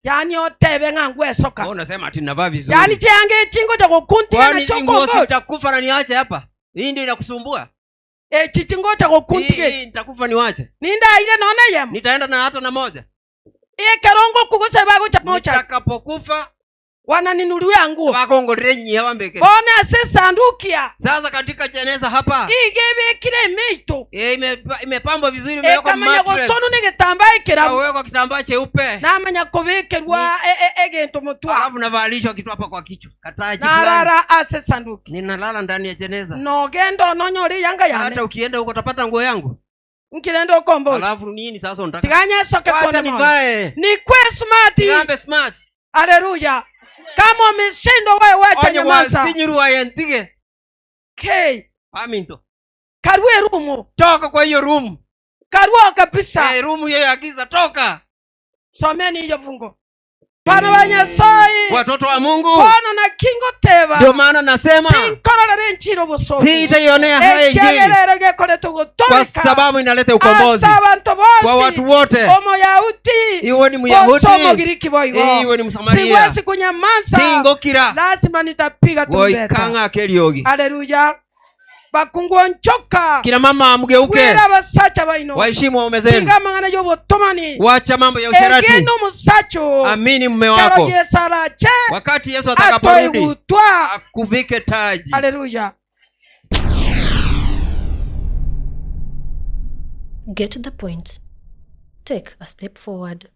Yaani otebe ng'a ngwesoka. Wewe unasema ati navaa vizuri. Yaani chianga echi ngocha gokuntiga Kwani nachio hii nguo okombori. sitakufa na niache hapa? Hii ndio inakusumbua? Echi chingocha Hii gokuntiga echi. hii nitakufa niwache. Nindaire nonya eyemo. Nitaenda na hata na moja. Ekero ngokwa gose bagocha mochari. Nitakapokufa Wananinunulia nguo. bakongorere nyiya bambekere. Bono ase esanduki ya Sasa katika jeneza hapa iga ebekire emeito eh, imepa- imepambwa vizuri imewekwa ekamanya mattress. gosonwa negetambaa ekerabu Ikawekwa kitambaa cheupe. namanya kobekerwa e- e- egento motwe Alafu navalishwa kitu hapa kwa kichwa. Kataji fulani. narara ase esanduki Ninalala ndani ya jeneza. nogenda ononyore eyanga yane Hata ukienda huko utapata nguo yangu. Nkirende okomboria. Alafu nini sasa unataka? Tiga nyesoke Wacha kone moyo. nivae. Nikwe smart. Tigambe smart. Haleluya. Kama umeshindwa wewe wacha Onye nyamanza. wasinyirwa yentige. K. Aminto. Karue rumu. Toka kwa hiyo room. Karua kabisa. Eh, room hiyo ya giza toka. Someni hiyo fungo. Bana ba Nyasaye. Watoto wa Mungu. Bono naki ngoteba. Ndio maana nasema tinkororera enchiri obosoku. Sitaionea haya injili. Ekiagera ero gekorete Kwa gotoreka. sababu inaleta ukombozi Ase abanto kwa bonsi. watu wote. Omoyahudi. Iwe ni Gose Myahudi, Omogiriki boigo. iwe ni Msamaria. Siwezi kunyamanza. Tingokira. Lazima nitapiga Goika trumbeta. ng'ake eriogi. Haleluya. Bakungu onchoka. Kina mama mgeuke. Gwera abasacha baino. Waheshimu waume zenu. Tiga amang'ana y'obotomani. Wacha mambo ya usherati. Egena omosacha oo. Amini mume Kero wako. Yesu arache, Wakati Yesu atakaporudi, atoigutwa. akuvike taji. Haleluya. Get the point. Take a step forward.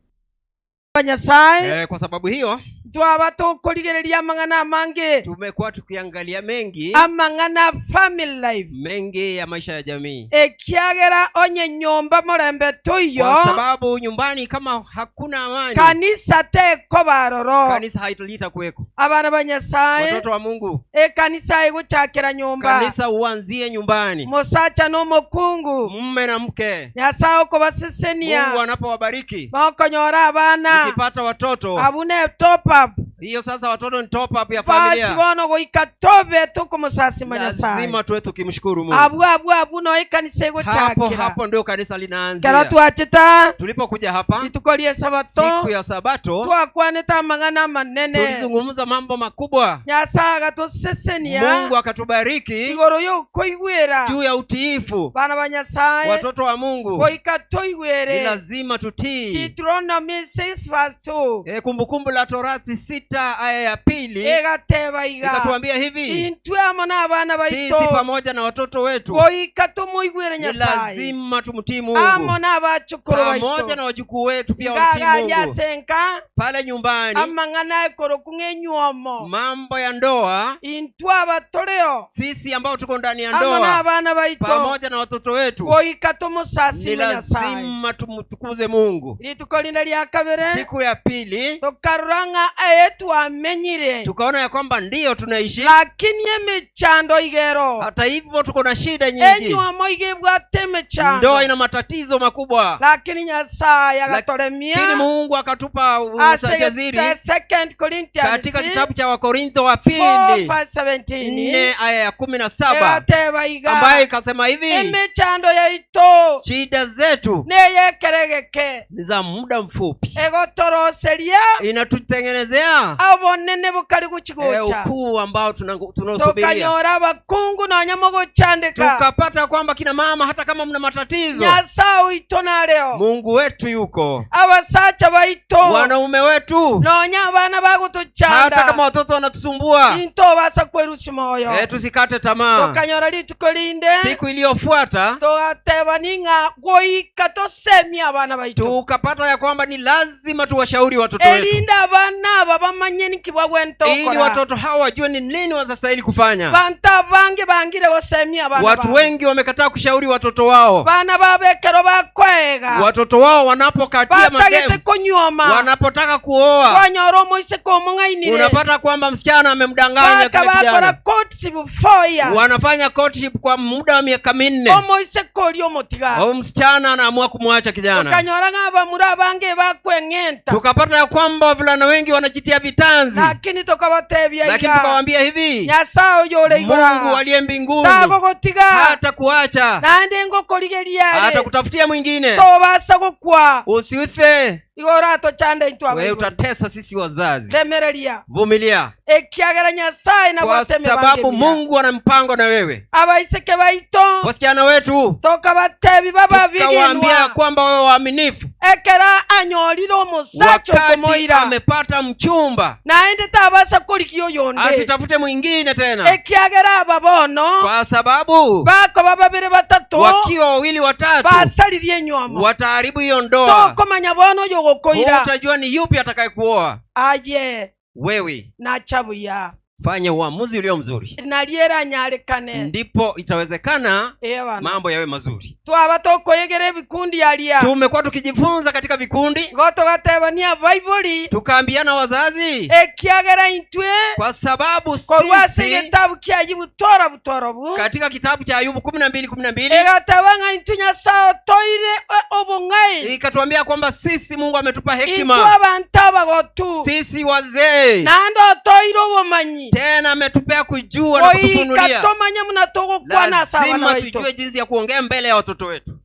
Nyasae. Eh, kwa sababu hiyo Twaba tokorigereria amang'ana amange. Tumekuwa tukiangalia mengi. Amang'ana family life. Mengi ya maisha ya jamii. Ekiagera onye nyomba morembe toiyo. Kwa sababu nyumbani kama hakuna amani. Kanisa tekoba aroro. Kanisa haitalita kuweko. Abana ba Nyasae. Watoto wa Mungu. Ekanisa egochakera nyomba. Kanisa uanzie nyumbani. Mosacha na omokungu. Mume na mke. Nyasae okobasesenia. Mungu anapowabariki. Mokonyora abana. Ukipata watoto. Abwo ne top up. Hiyo sasa watoto ni top up ya Basi familia. bono goika tobe tokomosasima Nyasae. Lazima tuwe tukimshukuru Mungu. Abwo abwo abwo noe ekanisa Hapo egochakera. hapo ndio kanisa linaanzia. Kero twacheta Tulipokuja hapa rituko ria esabato, siku ya sabato, twakwanete amang'ana amanene. Tulizungumza mambo makubwa. Nyasae agatosesenia. Mungu akatubariki igoro y'okoigwera juu ya utiifu. Bana ba Nyasae, watoto wa Mungu, goika toigwere. Ni lazima tutii. Deuteronomy 6 verse 2. Kumbukumbu la Torati 6 aya ya pili egateba iga ikatuambia hivi, intwe amo na abana baito sisi pamoja na watoto wetu goika tomoigwere ni Nyasae lazima tumtii Mungu amo na abachukuru baito pamoja na wajukuu wetu pia wamtii Ngagaria Mungu. ase enka Pale nyumbani amang'ana ekoroku ng'enywomo mambo ya ndoa, intwe abatoreo sisi ambao tuko ndani ya amo na ndoa abana baito pamoja na watoto wetu goika ni tomosasime Nyasae. lazima tumtukuze Mungu. Rituko rinde ria kabere Siku ya pili tokarora ng'a eye twamenyire, tukaona ya kwamba ndiyo tunaishi, lakini emechando igero, hata hivyo tuko na shida nyingi, enywomo iga ebwate emechando, ndoa ina matatizo makubwa, lakini Nyasaye agatoremia lakini Mungu akatupa ase ujasiri Second Corinthians katika kitabu cha Wakorintho wa pili four verse seventeen, 4 aya ya 17, egateba iga ambayo ikasema hivi, emechando yaito shida zetu neyekeregeke ni za muda mfupi, egotoroseria inatutengenezea obonene bokari gochigocha, ukuu ambao tunaosubiria. Tokanyora abakungu nonya mogochandeka, tukapata kwamba kina mama hata kama mna matatizo, Nyasaye oito nareo, Mungu wetu yuko, abasacha baito, wanaume wetu, nonya abana bagotochanda, hata kama watoto wanatusumbua, into basa kwerusi moyo, tusikate tamaa. Tokanyora rituko rinde, siku iliyofuata togateba ning'a goika tosemia abana baito, tukapata ya kwamba ni lazima tuwashauri watoto wetu, erinda abana aba bamanye niki bagwenta ili okora. watoto hawa wajue ni nini wanastahili kufanya. Bantu abange bangire gosemia abana Watu babo. wengi wamekataa kushauri watoto wao. Bana babekero bakoega. Watoto wao wanapokatia Batagete mademu, konyuoma. wanapotaka kuoa, Kwanyora omoiseke omong'ainire. unapata kwamba msichana amemdanganya Baka kile bakora kijana. courtship 4 years. Wanafanya courtship kwa muda wa miaka 4. Omoiseke oria omotiga. Au msichana anaamua kumwacha kijana. Okanyora ng'a abamura abange bakweng'enta. Tukapata ya kwamba wavulana wengi wanajitia vitanzi. Lakini tukabatebia Lakini iga. tukawaambia hivi, Nyasaye oyo ore igoro. Mungu aliye mbinguni Tagogotiga. hata kuacha. Naende ngokorigeria are. Hata kutafutia mwingine. Tobasa gokwa. Usife. Igo oratochande intwe Wewe abaibori. utatesa sisi wazazi. Remereria, Vumilia, ekiagera Nyasae kwa nabwate emebango sababu emiya. Mungu ana mpango na wewe. Abaiseke baito Wasichana wetu tokabatebi tukawaambia bababigenwa kwamba wewe waaminifu, ekera anyorire omosacha wakati okomoira amepata mchumba naende tabasa korigia oyonde asitafute mwingine tena, ekiagera aba bono kwa sababu bakoba babere batato wakiwa wawili watatu basaririe enywamo wataharibu hiyo ndoa. tokomanya bono oyo ogokoira Hutajua ni yupi atakayekuoa aye wewe. nacha buya Fanya uamuzi ulio mzuri, nari eranyarekane ndipo itawezekana ebana mambo yawe mazuri. twaba tokoyegera ebikundi aria Tumekuwa tukijifunza katika vikundi, igo togatebania baibuli tukaambiana wazazi, ekiagera intwe kwa sababu korwa ase sisi egetabu kia Ayubu tora butorobu katika kitabu cha Ayubu 12:12 egateba ng'a intwe Nyasaye otoire obong'aini ikatuambia kwamba sisi Mungu ametupa intwe hekima, abantu abagotu sisi wazee, naende otoire obomanyi tena ametupea kujua na goika kutufunulia. tomanye muna togokwana ase abana Lazima baito tujue jinsi ya kuongea mbele ya watoto wetu.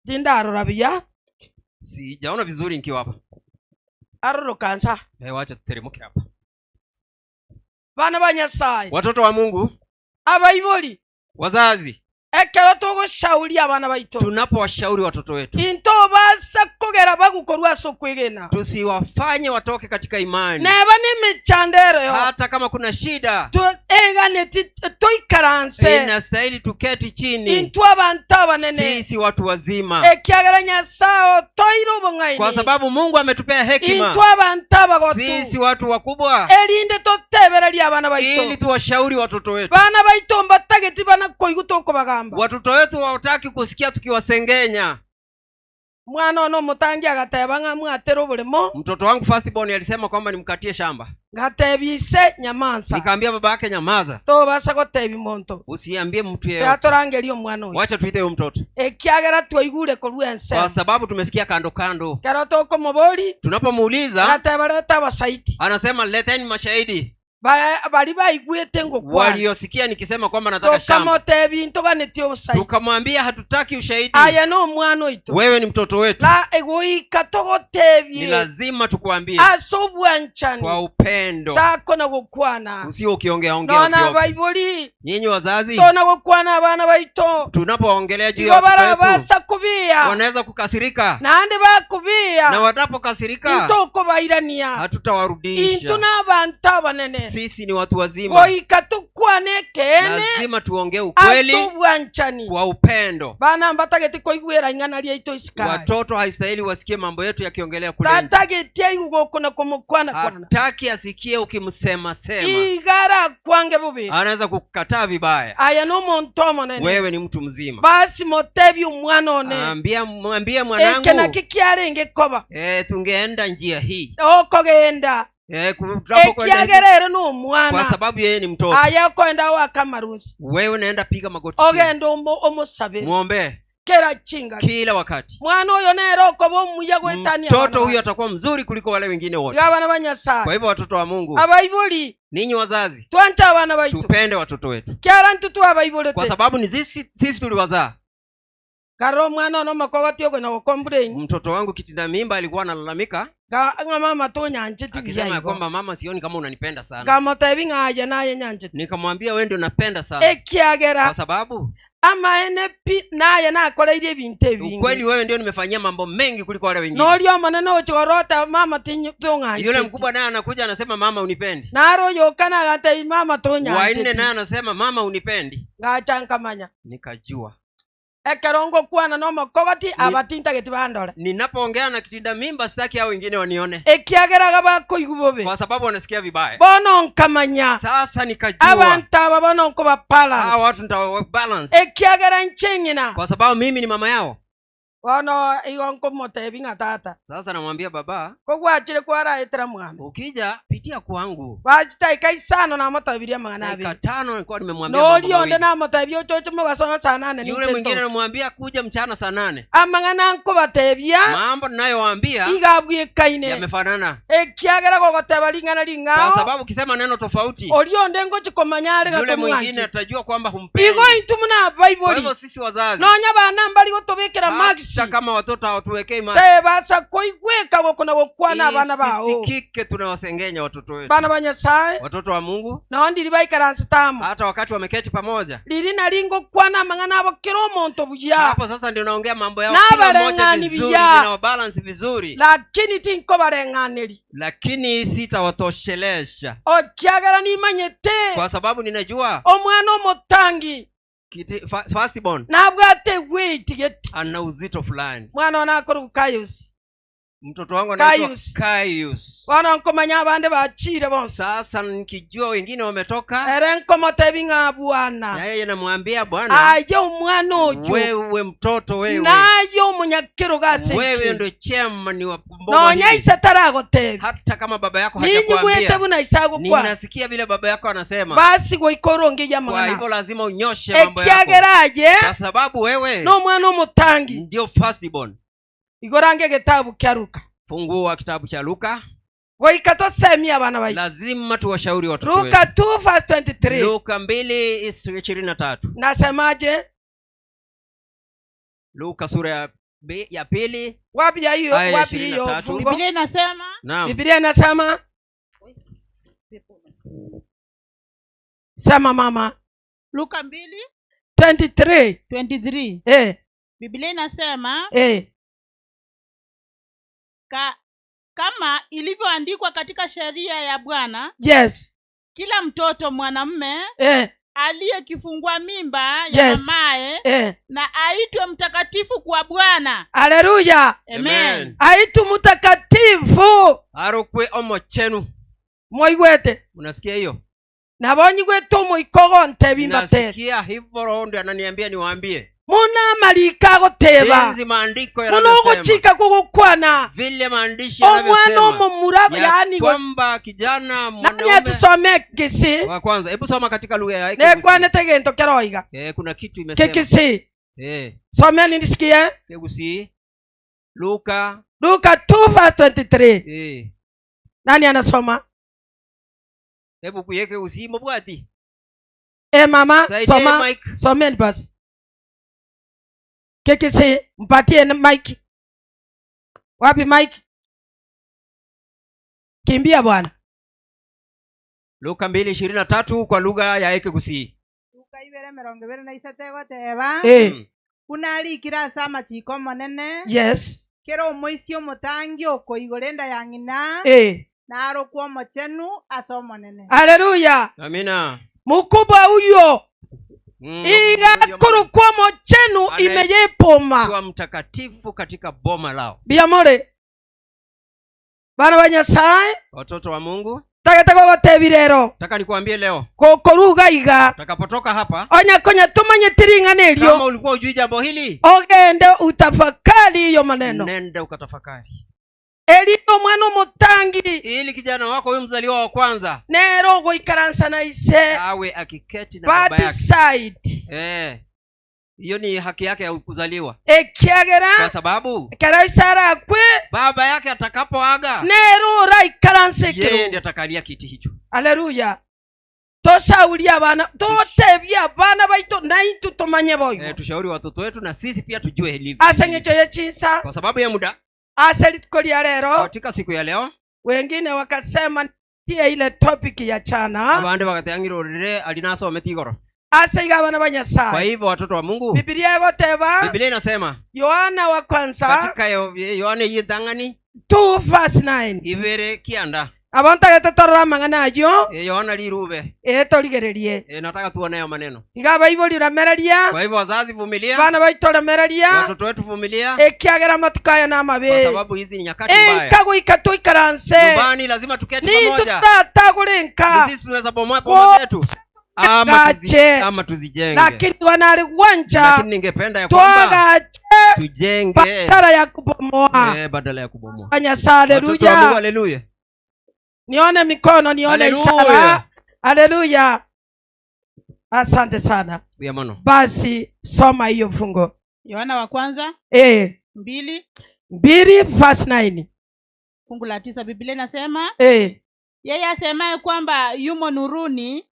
tindarora buya Sijaona vizuri nikiwa hapa. aroroka nsa Eh, wacha tuteremke hapa. bana ba Nyasaye Watoto wa Mungu, abaibori wazazi, ekero togoshauria abana baito tunapowashauri watoto wetu into basa kogera bagukorwa ase okwegena tusiwafanye watoke katika imani, neba nemechando eroyo hata kama kuna shida eganeti toikaranse inastahili tuketi chini, intwe abantu abanene sisi watu wazima, ekiagera Nyasaye otoire kwa obong'aini sababu Mungu ametupea hekima intwe abantu abagotu sisi watu wakubwa, erinde totebereria abana ili baito tuwashauri watoto wetu. bana baito mbatageti bana koigwa tokobagamba Watoto wetu hawataki kusikia tukiwasengenya. mwana ono omotangi agateba ng'a mwatere oboremo Mtoto wangu firstborn alisema kwamba nimkatie shamba, ngatebia ise nyamansa nikaambia baba yake, nyamaza, tobasa gotebia monto usiambie mtu yeyote, tiatorangeria omwana oyo wacha tuite huyo mtoto, ekiagera twaigure korwa ense kwa sababu tumesikia kando kando. kero tokomobori Tunapomuuliza agateba reta abasaiti anasema leteni mashahidi bari baigwete ngokwana waliosikia nikisema kwamba nataka shamba. tokamotebia ntoganetie obosaiti Tukamwambia hatutaki ushahidi, aya na omwana oito wewe ni mtoto wetu, la egoika ni togotebie lazima tukuambie ase obwanchani kwa upendo, takona gokwana usio ukiongea ongea nona ovyo ovyo. abaibori Nyinyi wazazi, tona gokwana abana baito tunapoongelea juu ya igo watoto wetu barabasa kubia wanaweza kukasirika, naende bakubia na watapokasirika intokobairania into hatutawarudisha. n'abantu abanene Sisi ni watu wazima, goika tukwane ekeene lazima tuongee ase ukweli obwanchani kwa upendo. bana mbatageti koigwera ing'ana riaito isikari Watoto haistahili wasikie mambo yetu yakiongelea kule nje. tatageti aigwe gokona komokwana kwana Hataki asikie ukimsema sema, igara kwange bubi anaweza kukukataa vibaya. aya n'omonto omonene Wewe ni mtu mzima, basi motebi omwana one ambia mwambie eke mwanangu, naki kiarenge koba eh, tungeenda njia hii okogenda eh, tunapokwenda hivi, ekiagera ere kwa n'omwana sababu yeye ni mtoto. aya okoenda waka amarusi Wewe unaenda piga magoti chini, ogenda omosabe muombee kera chinga kila wakati. mwana oyo nere okoba omuya gwetania Mtoto huyo atakuwa mzuri kuliko wale wengine wote. iga abana ba Kwa Nyasaye hivyo watoto wa Mungu, abaibori ninyi wazazi, twanche abana baitu tupende watoto wetu, kiara ntu kwa twabaibulete sababu ni sisi tuliwazaa. karora omwana ono omakogoti okwenda gokomplain Mtoto wangu kitinda mimba alikuwa analalamika ng'a mama tonyancheti buya akisema ya igo kwamba mama, sioni kama unanipenda sana. ngamotebi ng'a aye naye nyanchete Nikamwambia wewe ndio unapenda sana, ekiagera kwa sababu amaene pi naye nakoreirie ebinto ukweli ebinge wewe ndio nimefanyia mambo mengi kuliko wale wengine. noria omonene ochikorota mama Yule tong'ancheti mkubwa naye anakuja anasema mama unipendi, naro oyoka nagatebi mama wanne tonyancheti naye anasema mama unipendi. ngacha nkamanya Nikajua ekero ngokwana nomokogoti abatintageti bandore ninapoongea na kitinda mimba sitaki hao wengine wanione, ekiageraga bakoigwa bobe kwa sababu wanasikia vibaya. bono nkamanya Sasa nikajua abantu aba bono nkoba hawa watu balance nitawa balance, ekiagera ncheng'ina kwa sababu mimi ni mama yao. bono igo nkomotebi ng'a tata Sasa namwambia baba, kogwachire kwaraetera mwana ukija pitia kwangu. bachitaika isano namotebirie amang'ana Dakika abere 5 nilikuwa nimemwambia mambo noria onde mawili. namotebi ochoche mogaso saa nane Yule mwingine ninche namwambia kuja mchana saa 8. amang'ana nkobatebia Mambo ninayowaambia iga abwekaine yamefanana, ekiagera gogoteba ring'ana kwa ring'ao sababu ukisema neno tofauti, oria onde ngochikomanya are yule mwingine gatomwanche atajua kwamba humpendi. igo intwe muna Kwa abaibori hivyo sisi wazazi, nonya bana mbari gotobekera hata marks maisi kama watoto hawatuwekei macho tebasa koigweka gokona gokwana abana bao isikike tunawasengenya watoto wetu bana ba nyasaye watoto wa mungu nao ndiri baikaransete amo hata wakati wameketi pamoja riri nari ngokwana amang'ana abo kera omonto buya hapo sasa ndio naongea mambo yao kila mmoja Nabareng'ani vizuri biya. ninawabalance vizuri lakini tinkobareng'aneri lakini sitawatoshelesha okiagera nimanyete kwa sababu ninajua omwana omotangi firstborn nabwate weight gete ana uzito fulani mwana one akorugu kayusi mtoto wangu anaitwa Caius. Caius. bono nkomanya abande bachire bonsi sasa nikijua wengine wametoka ere nkomotebi ng'a bwana na yeye namwambia bwana aye omwana oyo wewe mtoto wewe naye omonyakero gase wewe eke ndio chairman wa boma nonya hili. ise taragotebi hata kama baba yako ninyigwete hajakwambia buna ise agokwana ninasikia vile baba yako anasema basi goika oronge kwa hivyo amang'ana lazima unyoshe mambo yako ekiagera aye kwa sababu wewe nomwana omotangi ndio firstborn igorange egetabu kia Luka fungua kitabu cha luka goika tosemie abana baitu lazima tuwashauri watoto Luka wetu 2 verse 23 luka 2:23 nasemaje luka sura ya, ya pili wapi ya hiyo Aya wapi hiyo 23. fungo Biblia inasema naam Biblia inasema sema mama Luka mbili 23 23 eh Biblia inasema eh kama ilivyoandikwa katika sheria ya Bwana, yes kila mtoto mwanamume eh aliyekifungua mimba ya Yes. mamaye eh na aitwe mtakatifu kwa Bwana. haleluya Amen. aitu mutakatifu arukwe omochenu mwaigwete unasikia hiyo nabo nyigwete omoiko gontebi mbatere nasikia hivyo roho ndio ananiambia niwaambie muna amarika agoteba jinsi maandiko muno yanavyosema ogochika kogokwana vile maandishi omwana yanavyosema omomura ya yani kwamba kijana nani mwanaume atusomee kisi wa kwanza hebu soma katika lugha ya Kikusi. nekwanete gento keroiga eh, kuna kitu imesema kikisi eh, someni nisikie Kikusi Luka Luka 2 verse 23 eh, nani anasoma hebu kuyeke usimo bwati e mama Saidie soma Mike. someni basi kikisi mpatie ni mike wapi mike kimbia bwana Luka 2:23 kwa lugha ya Kikusi Luka ibere mirongo ibere na isato egoteba eh Mm. buna ase amachiko omonene yes kera omoisia omotangi okoigora enda ya ng'ina eh narokwa omochenu ase omonene haleluya amina mukubwa huyo Mm, igakorokwa mochenu Ane- imeyepoma kuwa mtakatifu katika boma lao biamore bana ba nyasaye watoto wa mungu tagete gogotebi rero nataka nikuambie leo gokoruga iga utakapotoka hapa onya konya tumanyete ring'ana kama erio ulikuwa ujui jambo hili ogende utafakari iyo maneno nenda ukatafakari eri omwana omotangi ili kijana wako huyu mzaliwa wa kwanza nero ogoikaransa na ise awe akiketi na baba bad yake side eh hiyo ni haki yake ya kuzaliwa ekiagera kwa sababu ekero ise arakwe baba yake atakapoaga nero oraikaransa yeye ekero ndiye atakalia kiti hicho aleluya toshauri abana totebie abana baito naintu tumanye boigo eh, tushauri watoto wetu na sisi pia tujue hili ase ng'encho ya chinsa kwa sababu ya muda ase rituko ria rero katika siku ya leo wengine wakasema tie ile topic ya chana abandi bagateang'irorere alinasomete igoro ase iga abana ba kwa nyasaye hivyo watoto wa mungu bibilia egoteba biblia inasema yohana wa kwanza katika yohana yithang'ani 2 verse 9 ibere kianda abontagete torora amang'ana ayo yohana lirube ee torigererie nataka tuoneyo maneno iga abaibori remereria kwa hivyo wazazi vumilia bana baito remereria watoto wetu vumilia ekiagera amatuko aya kwa namabe sababu hizi ni nyakati mbaya enka goika toikaranse nyumbani lazima tuketi nintu pamoja turatagore nka Ni sisi tunaweza bomoa boma zetu ama Tugache. ama tuzijenge lakini wanari gwanja lakini ningependa ya kwamba twagache tujenge badala ya kubomoa badala ya kubomoa Nyasaye Watoto wa Mungu, haleluya haleluya nione mikono nione Haleluya. ishara haleluya asante sana ya mono basi soma hiyo fungo Yohana wa kwanza 2 2 verse 9 fungu la 9 Biblia inasema yeye asemaye kwamba yumo nuruni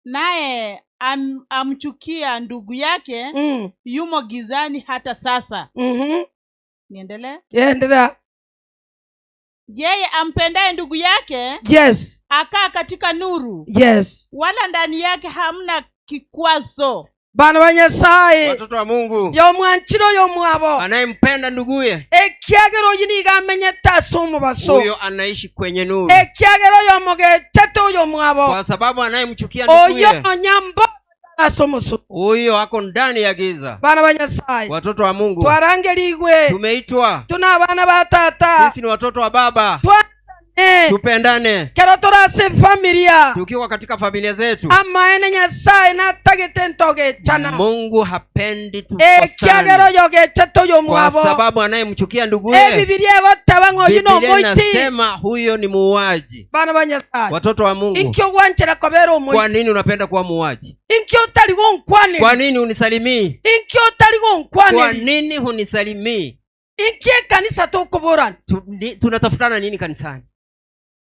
naye amchukia ndugu yake yumo gizani hata sasa. Niendelee. Endelea. Yeye ampendaye ndugu yake Yes. akaa katika nuru, Yes. wala ndani yake hamna kikwazo. Bana ba Nyasaye Watoto wa Mungu, yomwanchire oyo omwabo anayempenda nduguye ekiagera oyi nigo amenyete ase omobaso huyo anaishi kwenye nuru, ekiagera oyo omogechete oyo omwabo kwa sababu anayemchukia oyo nduguye nonya mbo ase omoso. huyo ako ndani ya giza. Bana ba Nyasaye Watoto wa Mungu, twarangerigwe tumeitwa tuna abana ba tata sisi ni watoto wa baba, twanchane tupendane kero torase efamilia tukiwa katika familia zetu. amaene Nyasaye natagete ntogechana Mungu hapendi ekiagera tukosane, oyo ogechete oyo kwa omwabo sababu anayemchukia nduguye, ebibilia egoteba ng'a oyu Biblia nomoiti. inasema huyo ni muuaji. Bana ba Nyasaye, Watoto wa Mungu, inki ogwanchera kobera kwa omoiti? nini unapenda kuwa muuaji? Inki otari gonkwaneri? Kwa nini unisalimii? Inki otari Kwa gonkwaneri? nini hunisalimii? Inki ekanisa tokoborana? Tunatafutana nini kanisani?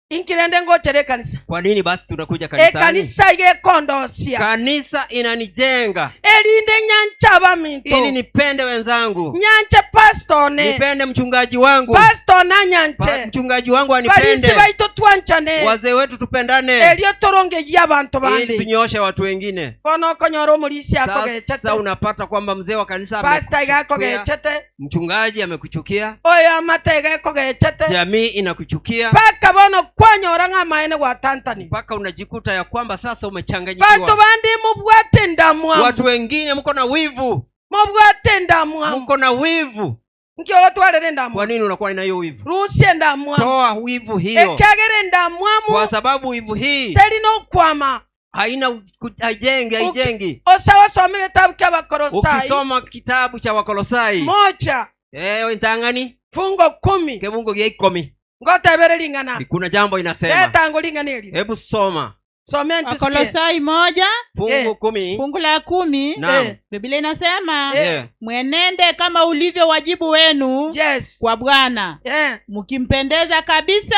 Inki rende ngochere ekanisa? Kwa nini basi tunakuja kanisani? Ekanisa iga ekondosia. Kanisa inanijenga Erinde nyancha abaminto, ili nipende wenzangu, nyanche pastone, nipende mchungaji wangu, pastor nanyanche, mchungaji wangu barisi anipende, baito twanchane, wazee wetu tupendane, erio torongegie abanto ili bande. tunyooshe watu wengine. Bono okonyora omorisi akogechete, Sasa unapata kwamba mzee wa kanisa pasta iga amekuchukia, akogechete, mchungaji amekuchukia, oyo amate iga ekogechete, jamii inakuchukia, mpaka bono kwanyora ng'a amaene gwatantani. mpaka unajikuta ya kwamba sasa Banto umechanganyikiwa. bande mobwate endamwamu, Watu wengine mko na wivu, mobwate endamwamu. mko na wivu. Nki ogotwarera Kwa endamwamu? nini unakuwa na hiyo wivu? Rusia endamwamu. Toa wivu hiyo, Ekiagera endamwamu kwa sababu wivu hii teri nokwama. haina haijengi, haijengi. Osawa some getabu kia Abakolosai Ukisoma kitabu cha Wakolosai 1 ntang'ani fungo 10 kebungo gya 10 ngotebere ling'ana kuna jambo inasema, tetango ling'ana erio. hebu soma Someni tusikie. Wakolosai 1 fungu 10. fungu la 10. Naam. Biblia inasema mwenende kama ulivyo wajibu wenu kwa Bwana, mkimpendeza kabisa,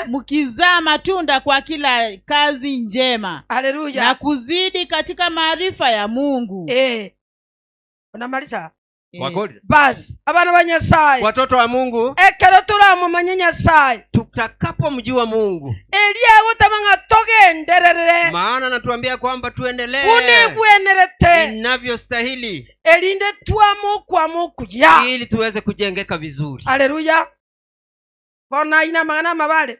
mkizaa matunda kwa kila kazi njema, Haleluya. na kuzidi katika maarifa ya Mungu. Unamaliza? Yes. Wakodi. Basi abana ba Nyasaye, Watoto wa Mungu, ekero turamumanye Nyasaye, tutakapomjua Mungu, eria agoteba ng'a togenderere maana anatuambia kwamba tuendelee unebwenerete inavyostahili, erinde twamokwama okuya, ili tuweze kujengeka vizuri. Haleluya. Bona ina mang'ana amabare.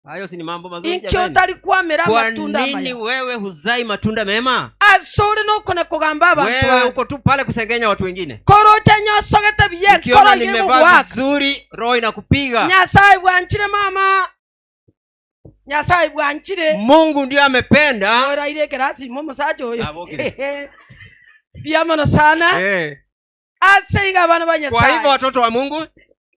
Hayo si ni mambo mazuri Inki jamani? otari kwamera Kwa amatunda nini amaya wewe huzai matunda mema? ase ore nokona kogamba abantu Wewe bande. uko tu pale kusengenya watu wengine. Koroche nyosogete biye Ukiona koro nimevaa igegogwaka vizuri, roho inakupiga. Nyasaye bwanchire mama, Nyasaye bwanchire. Mungu ndiyo amependa. Oraire ekerasi ime omosacha oyo. Abokire. Biamono sana. Ase iga abana ba Kwa hivyo Nyasaye, watoto wa Mungu,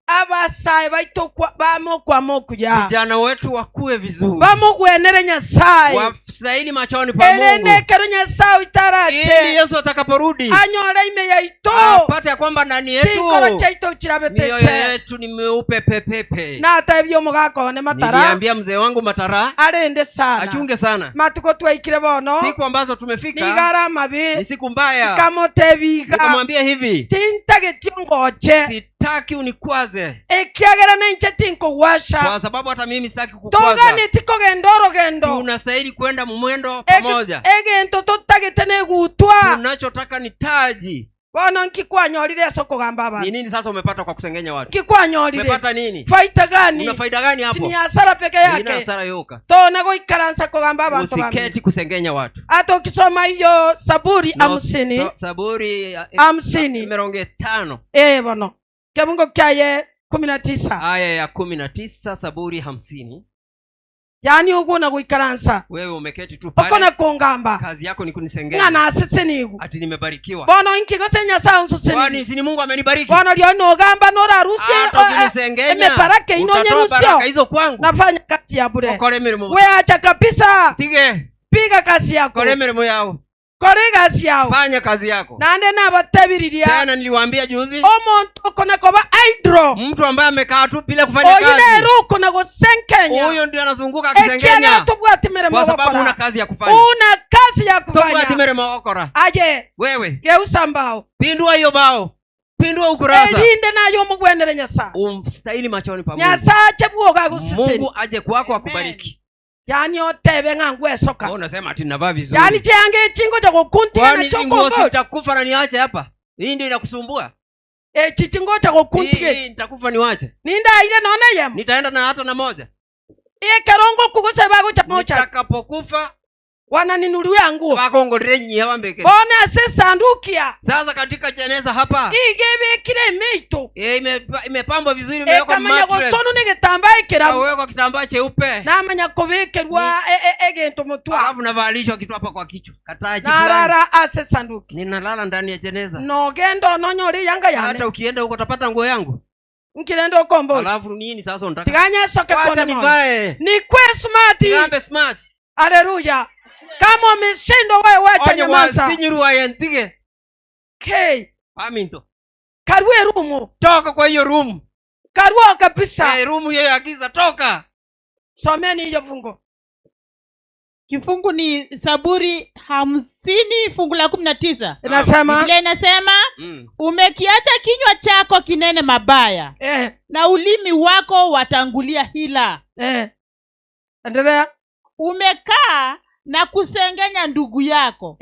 abasaye baito bamokwama okuya, vijana wetu wakue vizuri, bamogwenere Nyasaye, wastahili machoni pa erende Mungu, ekero Nyasaye ili oitarache Yesu atakaporudi anyore ime yaito apate ya kwamba ndani yetu chinkoro chiaito mioyo chirabetese. yetu ni meupe pepepe. Natebia omogaka one Matara Niliambia mzee wangu Matara arende sana, achunge sana, matuko twaikire bono siku ambazo tumefika nigara amabi, ni siku mbaya. nkamotebiga Nikamwambia hivi, tintagetio ngoche, sitaki unikwaze, ekiagera nenche tinkogwasha, kwa sababu hata mimi sitaki kukwaza. togani tikogenda orogendo, Tunastahili kwenda mwendo pamoja. Egento totagete negutwa. Tunachotaka ni taji. Bono nkikwanyorire ase okogamba Ni abantu? nini sasa umepata kwa kusengenya watu? Nkikwanyorire? Umepata nini? Faita gani? Una faida gani hapo? Sini hasara peke Ina yake. hasara yoka. Tona goikaransa kogamba abantu bambi. Usiketi kusengenya watu. Hata ukisoma hiyo Saburi Na 50, Saburi 50, 50 bono kebungo kyaye 19, aya ya 19, Saburi 50. Yaani uguna goikaransa Wewe umeketi tu pale, okona kongamba kazi yako ni ng'a kunisengenya nasesenigu. ati nimebarikiwa. Bono nkigose Nyasaye Kwani unsesenigu? si ni Mungu amenibariki? Bono rio nogamba norarusie Hata ukinisengenya emebaraka utatoa inonye baraka hizo kwangu. nafanya kazi ya bure. Okore mirimo. We acha kabisa. Tige, Piga kazi yako. kore mirimo yao. Kore kazi yao. Fanya kazi yako. Nande nabatebiriria, Tena niliwaambia juzi, omonto okona koba idro, mtu ambaye amekaa tu bila kufanya oyu kazi, nere okona gosenkenya, huyo ndio anazunguka ekiagera akisengenya, tobwati mirimo kwa sababu gokora. una kazi ya kufanya. Una kazi ya Tobwati kufanya. mirimo okora. Aye, Wewe geusa mbao. pindua hiyo bao. Pindua ukurasa. Erinde naye omogwenere Nyasae. Umstahili machoni pa Mungu. Nyasae ache bwoga agoseseni. Mungu aje kwako akubariki. Yaani otebe ng'a ngwesoka. Wewe unasema ati navaa vizuri. Yaani chianga echi ngocha gokuntiga Kwani nachio hii nguo okombori. sitakufa na niache hapa? Hii ndio inakusumbua? Echi chingocha gokuntiga Hii echi. hii nitakufa niwache. Nindaire nonye eyemo. Nitaenda na hata na moja. Ekero ngokugose bagocha mocha. Nitakapokufa Wananinunulia nguo. bakongorere nyiha bambekere. Bono ase esanduki ya Sasa katika jeneza hapa iga ebekire emeito eh, imepambwa vizuri imewekwa ekamanya mattress. gosonu na egetambaa ekerabu Kawekwa kitambaa cheupe. namanya kobekerwa egento motwa Alafu navalishwa kitu hapa kwa kichwa. Kataji fulani. narara ase esanduki Ninalala ndani ya jeneza. nogenda ononyore eyanga yane Hata ukienda huko utapata nguo yangu. Nkirende okombori Alafu nini sasa unataka? tiga nyesoke Wacha kone mono nivae. nikwe smart Tigambe smart. Haleluya. Kama umeshindwa wewe wacha Onye nyamaza. wasinyirwa yentige. K. Aminto. Karue rumu. Toka kwa hiyo room. Karua kabisa. Room hiyo ya giza toka. Someni hiyo fungu. Kifungu ni Saburi 50 fungu la 19. Inasema? Biblia inasema, Umekiacha kinywa chako kinene mabaya. Na ulimi wako watangulia hila. Endelea. Umekaa na kusengenya ndugu yako.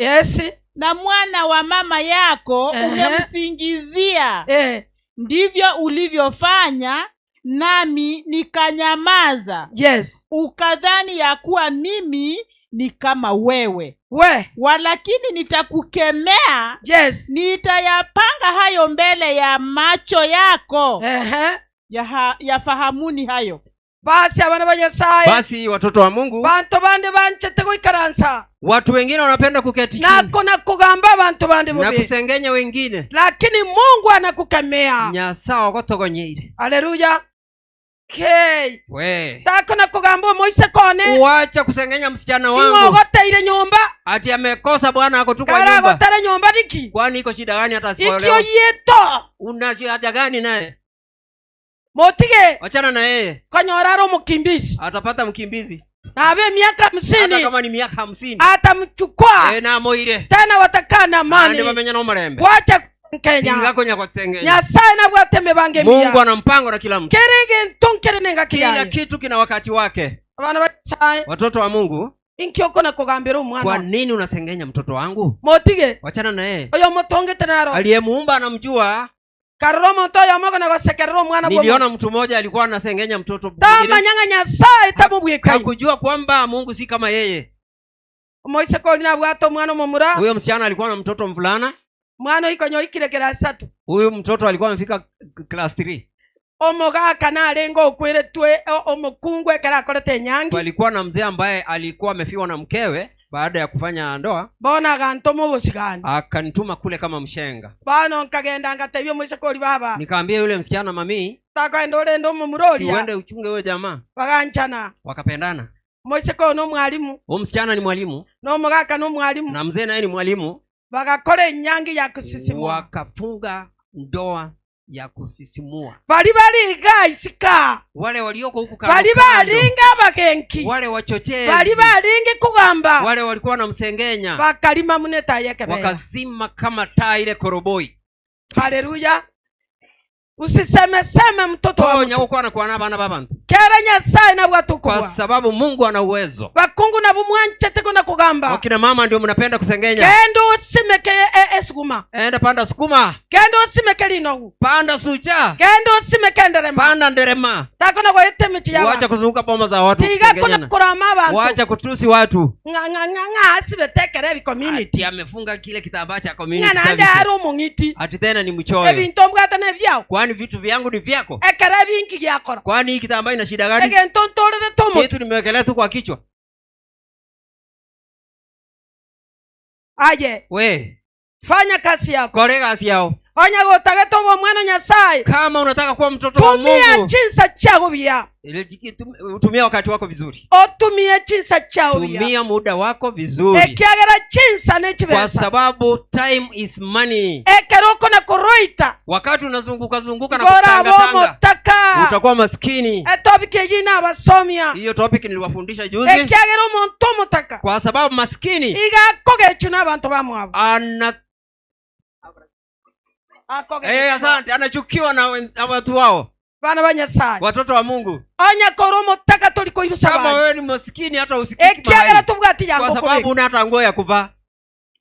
Na mwana wa mama yako umemsingizia. Ndivyo ulivyofanya nami nikanyamaza. Ukadhani ya kuwa mimi ni kama wewe. We. Walakini nitakukemea. Nitayapanga hayo mbele ya macho yako. Yafahamuni hayo. Basi abana ba Nyasaye. Basi watoto wa Mungu. Bantu bande banchete goikaransa. Watu wengine wanapenda kuketi chini. Nako na kugamba bantu bande Na bobe. kusengenya wengine. Lakini Mungu anakukemea. Nyasaye agotogonyire. Haleluya. K. We. Tako na kugamba Moise kone. Uacha kusengenya msichana wangu. Ing'ogoteire nyumba. Ati amekosa bwana ako tu kwa Kara nyumba. agotera nyumba niki? Kwani iko shida gani hata Ikio asipoelewa? yeto. Una haja gani naye? Motige. Achana na yeye. Konyora ro mkimbizi. Atapata mkimbizi. Na abe miaka 50. Hata kama ni miaka 50. Atamchukua. Na moire. Tena watakaa na amani. Ande bamenya no murembe. Wacha Kenya. Tinga konya kwa kusengenya. Nyasaye na bwate mibange mia. Mungu ana mpango na kila mtu. Kerege ntonkere nenga Kila kiyaye. kitu kina wakati wake. Abana ba Nyasaye. Watoto wa Mungu. Inkioko na kugambira omwana. Kwa nini unasengenya mtoto wangu? Motige. Wachana na yeye. Oyo motonge tenaro. Aliyemuumba anamjua. Karoro moto oyo mogo na gosekerera omwana bwo. Niliona mtu mmoja alikuwa anasengenya mtoto mwingine. Tama nyanga Nyasaye tamubweka. Hakujua kwamba Mungu si kama yeye. Moise ko lina bwato mwana momura. Huyo msichana alikuwa na mtoto mvulana. Mwana iko nyoikire class 3. Huyu mtoto alikuwa amefika class 3. Omogaka na arengo okweretwe omokungwe kera akorete nyangi. Palikuwa na mzee ambaye alikuwa amefiwa na mkewe baada ya kufanya ndoa. Bona ganto mubusigani. Akanituma kule kama mshenga. Bano nkagenda ngatebia Moise kori baba. Nikaambia yule msichana mami, Takaenda urende omomurori. Si uende uchunge huyo jamaa. Baganchana. Wakapendana. Moise ko no mwalimu. Huyo msichana ni mwalimu. No mogaka no mwalimu. Na mzee naye ni mwalimu. Bagakora enyangi ya kusisimua. Wakafunga ndoa ya kusisimua. Bali bali gaisika. Wale walioko huku kando Bali kando. balinga abagenki. Wale wachochezi. Bali balingi kugamba. Wale walikuwa wanamsengenya. Bakalima muneta yeke bera. Wakazima kama taa ile koroboi. Haleluya. Usisemeseme mtoto wa Tonya mtu. huko anakuwa na bana baba. Kera Nyasaye na bwatu Kwa kwa. sababu Mungu ana uwezo. Bakungu na bumwanche teko na kugamba. Wakina mama ndio mnapenda kusengenya. Kendo usimeke esukuma. Enda panda sukuma. Kendo usimeke linogu. Panda sucha. Kendo usimeke nderema. Panda nderema. Tako na goete michi ya Wacha kuzunguka boma za watu Tiga kusengenyana. kuna kurama abantu. Wacha kutusi watu. Nga, nga, nga, nga, asibetekere bi community. Ati amefunga kile kitambaa cha community Nga na services. ndaro mungiti. Ati tena ni mchoyo. Ebintu mbwata ne vyao. Kwani vitu vyangu ni vyako? Ekere bingi gyakora. Kwani hii kitambaa ina shida gani? Ege ntontorere tomo. Kitu nimewekelea tu kwa kichwa. Aye. We. Fanya kazi yako. Kore kazi yao. Onya gotagete obo mwana Nyasaye. Kama unataka kuwa mtoto wa Tumia Mungu. chinsa chako bia. Tumia wakati wako vizuri. Otumie chinsa chako bia. Tumia muda wako vizuri. Ekiagera chinsa ne chibesa. Kwa sababu time is money. Ekeroko na koroita. Wakati unazunguka zunguka na Bora kutanga bomo tanga. taka. Utakuwa maskini. E topic yina abasomia. Hiyo topic niliwafundisha juzi. Ekiagera omuntu omotaka. Kwa sababu maskini. Iga kogechu na abantu bamwabo. Ana Eh, asante anachukiwa na, wen- na watu wao Bana ba Nyasaye. watoto wa mungu Onye kore omotaka tori koirusa kama abande. wewe ni maskini hata usikiki Ekiagera mahali tobwati kwa yango sababu okobeka. una hata nguo ya kuvaa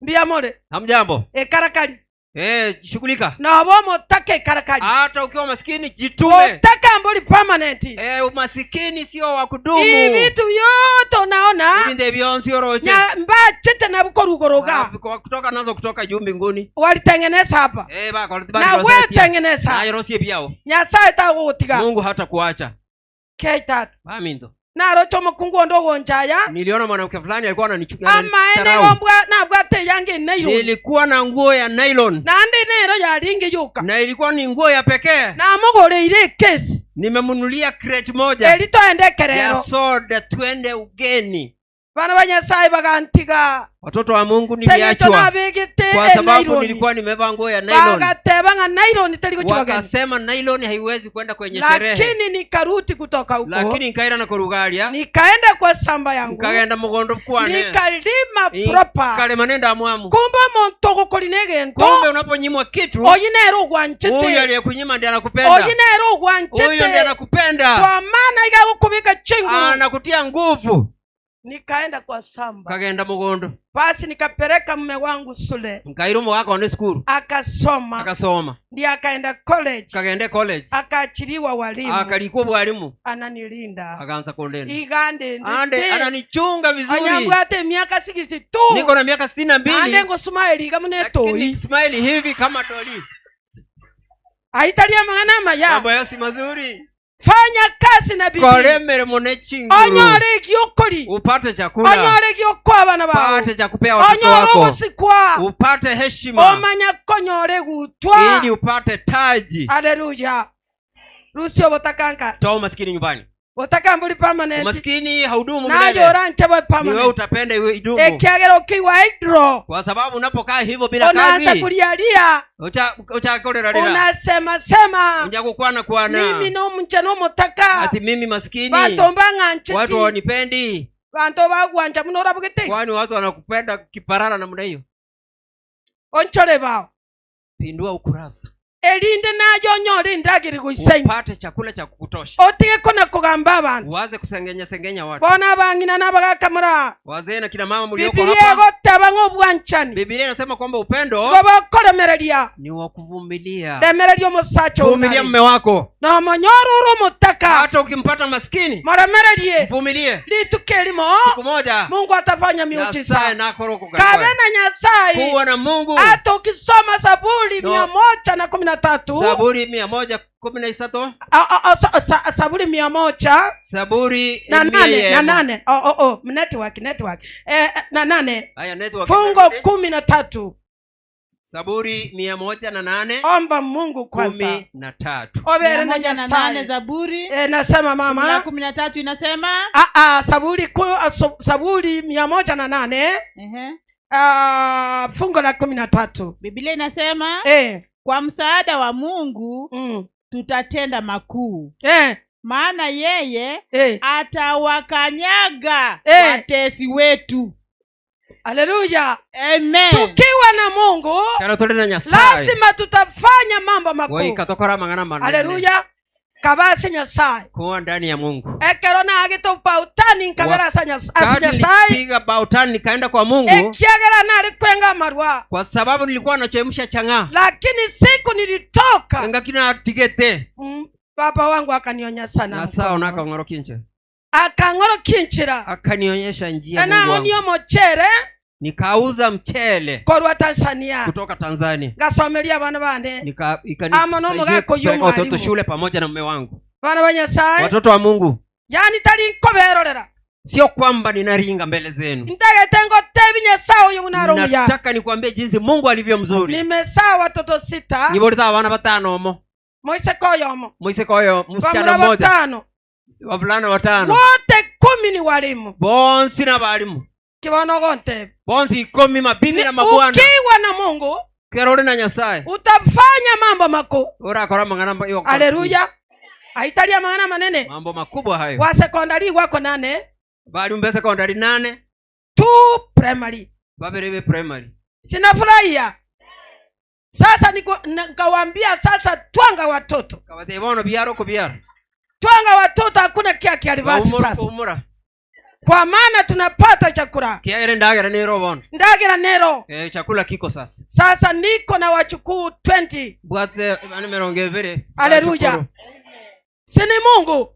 Mbuya more. hamjambo Ekarakari. eh, shughulika Noba omotaka ekarakari. hata ukiwa maskini jitume Otaka mbori permanent. eh, umasikini sio wa kudumu Hii vitu vyote unaona ibinde byonsi oroche nya mbachete nabukorugoroga Ah, kwa- kutoka nazo kutoka juu mbinguni walitengeneza hapa eh, ba- na we tengeneza naye rosie byao nyasaye tagogotiga mungu hata kuacha kei tata baminto naroche omokungu onde ogonchaya niliona mwanamke fulani alikuwa ananichukia amaene ananidharau. igo mbwa nabwate eyange enairon nilikuwa na nguo ya nylon naende nero yaringe yoka na ilikuwa ni nguo ya pekee namogoreire ekesi nimemnunulia crate moja eri toende ya ekerero soda twende ugeni Bana ba Nyasaye bagantiga watoto wa mungu Seng'encho niliachwa nabegete kwa sababu enairon nilikuwa nimevaa nguo ya nylon bagateba ng'a nylon teri gochia bageni wakasema nylon haiwezi kwenda kwenye sherehe lakini nikaruti kutoka huko lakini nikaira na kurugaria nikaenda kwa samba yangu nkagenda mugondo kwane nikalima proper nkalema nenda mwamu kumbe omonto ogokori na egento kumbe unaponyimwa kitu oyi nere huyu ogwanchete aliyekunyima ndiye anakupenda oyi nere huyu ndiye ogwanchete anakupenda kwa maana iga agokobeka chinguru anakutia nguvu nikaenda kwa samba kagenda mugondo basi nikapeleka mume wangu sule nkaira omogaka one esukuru akasoma akasoma ndiye akaenda college kagende college akaachiriwa walimu akarikwa obwalimu ananilinda akaanza kundenda igande ande ndite ananichunga vizuri anyambwate emiaka 62 niko na miaka sitini na ande mbili ngosmile iga muna lakini etoi smile hivi kama doli aitaria amang'ana amaya mambo yao si mazuri fanya kazi na bidii koremere mune chinguru onyore egiokori upate chakula onyore egiokoa abana bao upate cha kupea watoto onyore wako ogosikwa upate heshima omanya konyora egutwa ili upate taji aleluya rusia obotakanka toa umaskini nyumbani botaka mbori permanent umaskini haudumu naye milele oranche boe ni wewe permanent utapenda iwe idumu ekiagera okiigwa idro kwa sababu unapokaa hivyo bila unaanza kazi kulialia uchakorerarira unasema sema unja kukwana kwana mimi nomunche nomotaka ati mimi maskini banto watu mbang'ancheti hawanipendi banto bagwancha buna orabogete kwani watu wanakupenda kiparara namna hiyo onchore bao pindua ukurasa erinde naye onyore endagera goisaine upate chakula cha kukutosha otige kona kogamba abanto uanze kusengenya sengenya watu bono abang'ina na abagakamura wazee na kina mama mlioko bibilia hapa egoteba ng'a obwanchani biblia inasema kwamba upendo igo bokoremereria ni wa kuvumilia remereria omosacha vumilia onare mume wako nomonyora ore omotaka hata ukimpata maskini moremererie mvumilie rituko erimo siku moja mungu atafanya nyasaye miujiza nakorokoka kabe na nyasaye kuwa na mungu hata ukisoma saburi No. 113 saburi mia moja kumi na isatu saburi mia moja saburi na mia nane na yemo. nane oh, oh, oh. network network eh, na nane Haya, network. fungo 13 saburi 108 omba mungu kwanza 13 obere na 108 nyasaye zaburi eh, nasema na mama 13 inasema ah, ah, saburi, ku, ah, so, saburi 108 ehe, ah, fungo la 13 biblia inasema eh, kwa msaada wa mungu tutatenda makuu eh, maana yeye eh. atawakanyaga Eh. watesi wetu haleluya amen tukiwa na mungu kero tuli na nyasaye lazima tutafanya mambo makuu goika tokora mang'ana manene haleluya kabase nyasaye kuwa ndani ya mungu ekero nagete obautani nkabera ase Nyas- ase Wakati nyasaye nilipiga bautani nikaenda kwa mungu ekiagera nare kwenga amarwa kwa sababu nilikuwa nachemsha chang'aa lakini siku nilitoka ngaki natigete baba wangu akanionya sana nyasaye mkono. onakang'orokia nchera akang'orokia enchera akanionyesha njia Mungu wangu. enaonia omochere nikauza mchele korwa tanzania kutoka tanzania ngasomeria abana bane Nika- Ama ikanisaidia nomo gako kupeleka watoto mwalimu. shule pamoja na mume wangu bana ba nyasaye watoto wa mungu yani tari nkoberorera sio kwamba ninaringa mbele zenu ntagete ngotebi nyasaye oyo buna are omuya nataka nikwambie jinsi mungu alivyo mzuri nimesaa watoto sita nibolita abana batano omo moiseke oyomo moiseke oyo msichana bamura mmoja batano wavulana watano wote kumi ni walimu bonsi na balimu kibono ogontebe bonsi ikomi mabibi na mabwana ukiwa na mungu kero uri na nyasaye utafanya mambo makuu urakora mang'ana ma- yo- aleluya aitaria mang'ana manene mambo makubwa hayo wa sekondari wako nane balimu be sekondari nane two primary babere be primary sinafurahia Sasa nikawaambia sasa twanga watoto. Nkabatebia bono biara okobiara. Twanga watoto hakuna kia kiaribasi Baumora sasa. okoumora. Kwa maana tunapata chakula. Kiagera endagera nero bono. Ndagera nero. Eh, chakula kiko sasa. Sasa niko na wachukuu 20. Mbwate abana emerongo ebere. Haleluya. Bachukuru. Si ni Mungu?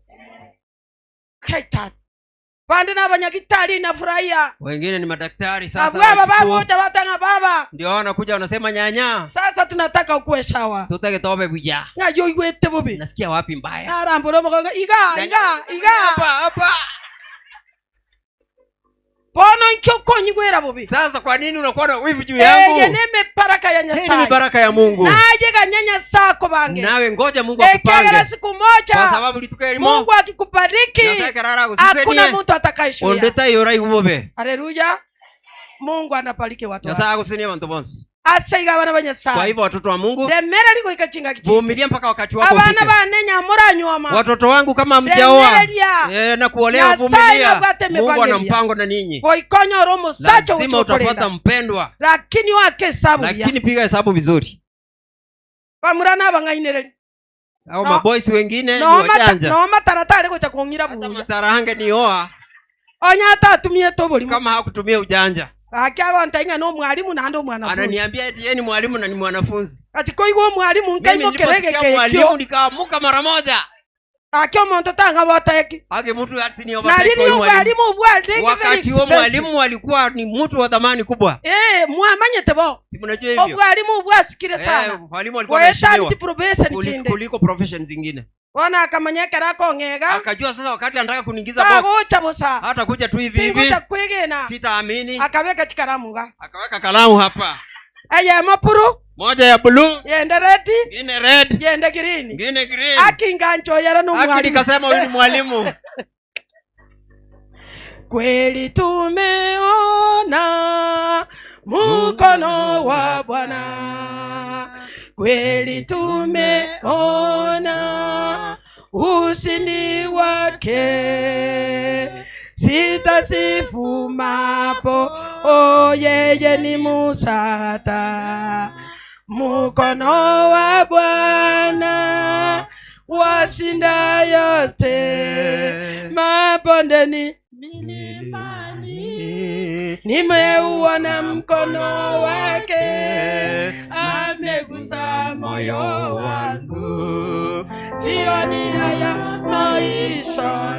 Kaita. Bande n'abanyagitari nafurahia. Wengine ni madaktari sasa. Abwo aba wachukuu. bagocha batanga baba. Ndio hao wanakuja wanasema nyanya. Sasa tunataka ukuwe sawa. Tutake tobe buya. Ng'a yoigwete bobe. Nasikia wapi mbaya? Narambora omogongo iga iga iga. Hapa hapa. Bono inki okonyigwera bobe? Sasa kwa nini unakuwa na wivu juu Eye yangu? nemebaraka ya Hii ni Nyasaye. baraka ya Mungu. Naye ganya Nyasaye akubange. Nawe ngoja Mungu Ekiagera akupange. siku Kwa moja sababu lituko erimo. Mungu akikubariki Nyasaye karara hakuna agusesenie. mtu atakayeshuhudia. Onde taiyo oraigu bobe. Haleluya. Mungu anabariki watu wake. Nyasaye agusesenie abanto bonsi. Ase iga abana ba Kwa Nyasaye. hivyo watoto wa Mungu, Ndemereri goika chingaki chinde. vumilia mpaka wakati wako Abana ufike. bane nyamoranywoma. Watoto wangu kama mjaoa Ndemereria. eh, na kuolewa, Nyasaye vumilia. nabwate Mungu ana mipango mpango na ninyi, Goikonyora omosacha lazima utapata ogochokorenda. mpendwa, Lakini wake hesabu buya. lakini piga hesabu vizuri. Bamura nabang'ainereri. Au No. maboys wengine ni No mata wajanja, no mataratari gocha kong'ira hata buya. matarange nioa Onya atatumiete oborimo. kama hakutumia ujanja. Gaki agonta ing'a na omwalimu naende omwanafunzi. Ananiambia eti yeye ni mwalimu na ni mwanafunzi. Gaki koigwa omwalimu Mimi nkaimokera niliposikia egekekio. mwalimu nikaamuka mara moja. Gaki omonto tang'abota eki. Ake mtu Na asiniovertake riri huyu mwalimu. obwalimu bwarenge very Wakati huo expensive. mwalimu alikuwa ni mtu wa thamani kubwa. Eh, mwamanyete bo. Si mnajua hivyo? Obwalimu bwasikire Eh, sana. mwalimu alikuwa Goetani anaheshimiwa ti probation chinde. kuliko profession zingine. Bono akamanya ekero akong'ega. Akajua sasa wakati anataka kuniingiza box, Tagocha bosa. hata kuja tu hivi hivi, Tingocha kwegena. sitaamini. Akabeka chikaramu iga. Akaweka kalamu hapa, Eyemo puru, moja ya blue, yende red, ingine red, yende green. ingine green. Akingancho yere Aki nomwalimu. nikasema huyu ni mwalimu. Kweli tumeona mkono wa Bwana, kweli tumeona ushindi wake. Sitasifu mapo, oh, yeye ni musata. Mkono wa Bwana washinda yote, mabondeni Milimani. nimeuona mkono wake, amegusa moyo wangu, sioni haya maisha.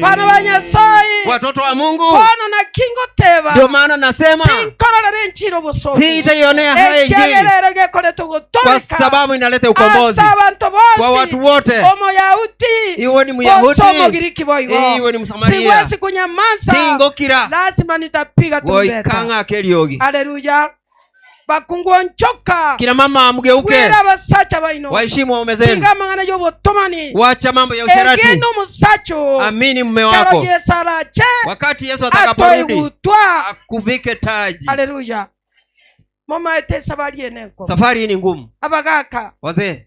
Bana ba Nyasaye, Watoto wa Mungu, bono naki ngoteba, ndio maana nasema tinkororera enchiri obosoku, sitaionea haya injili ekiagera ere gekorete kwa gotoreka sababu inaleta ukombozi ase abanto kwa bonsi, watu wote, omoyahudi iwe ni gose Myahudi omogiriki boigo, iwe ni Msamaria, siwezi kunyamanza, tingokira lazima nitapiga tumbeta. goikang'a eriogi. Haleluya. Bakungu onchoka. Kina mama mgeuke, Kwera abasacha baino. waheshimu waume zenu, Tiga amang'ana y'obotomani. wacha mambo ya usherati, Egena omosacha amini mume kero wako. Yesu arache Wakati Yesu atakaporudi atoigutwa. akuvike taji. Haleluya. Momaete esabari ene enko. Safari hii ni ngumu, Abagaka wazee,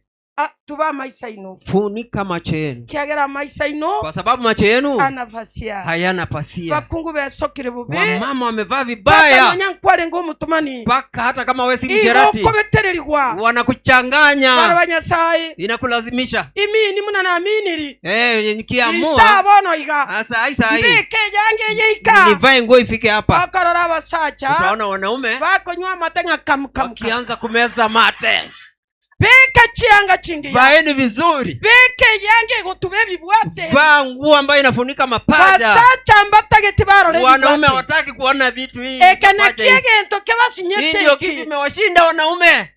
tuba amaisa ino. funika macho yenu, Kiagera amaisa ino kwa sababu macho yenu anafasia. hayana pasia. Bakungu besokire bubi. Wamama wamevaa vibaya Bakamanya nkwarenge omotomani. mpaka hata kama wewe si msherati Igokobetererigwa. Bana wanakuchanganya, ba Nyasaye. inakulazimisha Imini muna naaminiri. eh, nikiamua Isa bono iga. sasa ai saa hii Mbike yange yeika. nivae nguo ifike hapa, Bakarora abasacha utaona wanaume bakonywa amate ng'a kamu kamu. wakianza kumeza mate. Beka chianga chingiya. Vaeni vizuri, Beke yange gotuba ebibwate. vaa nguo ambayo inafunika mapaja. Basacha mbatageti barore Wanaume ebibwate. hawataki kuona vitu hii Eke mapaja naki hii. egento Hii kebasinyete ndio kitu eki. imewashinda wanaume,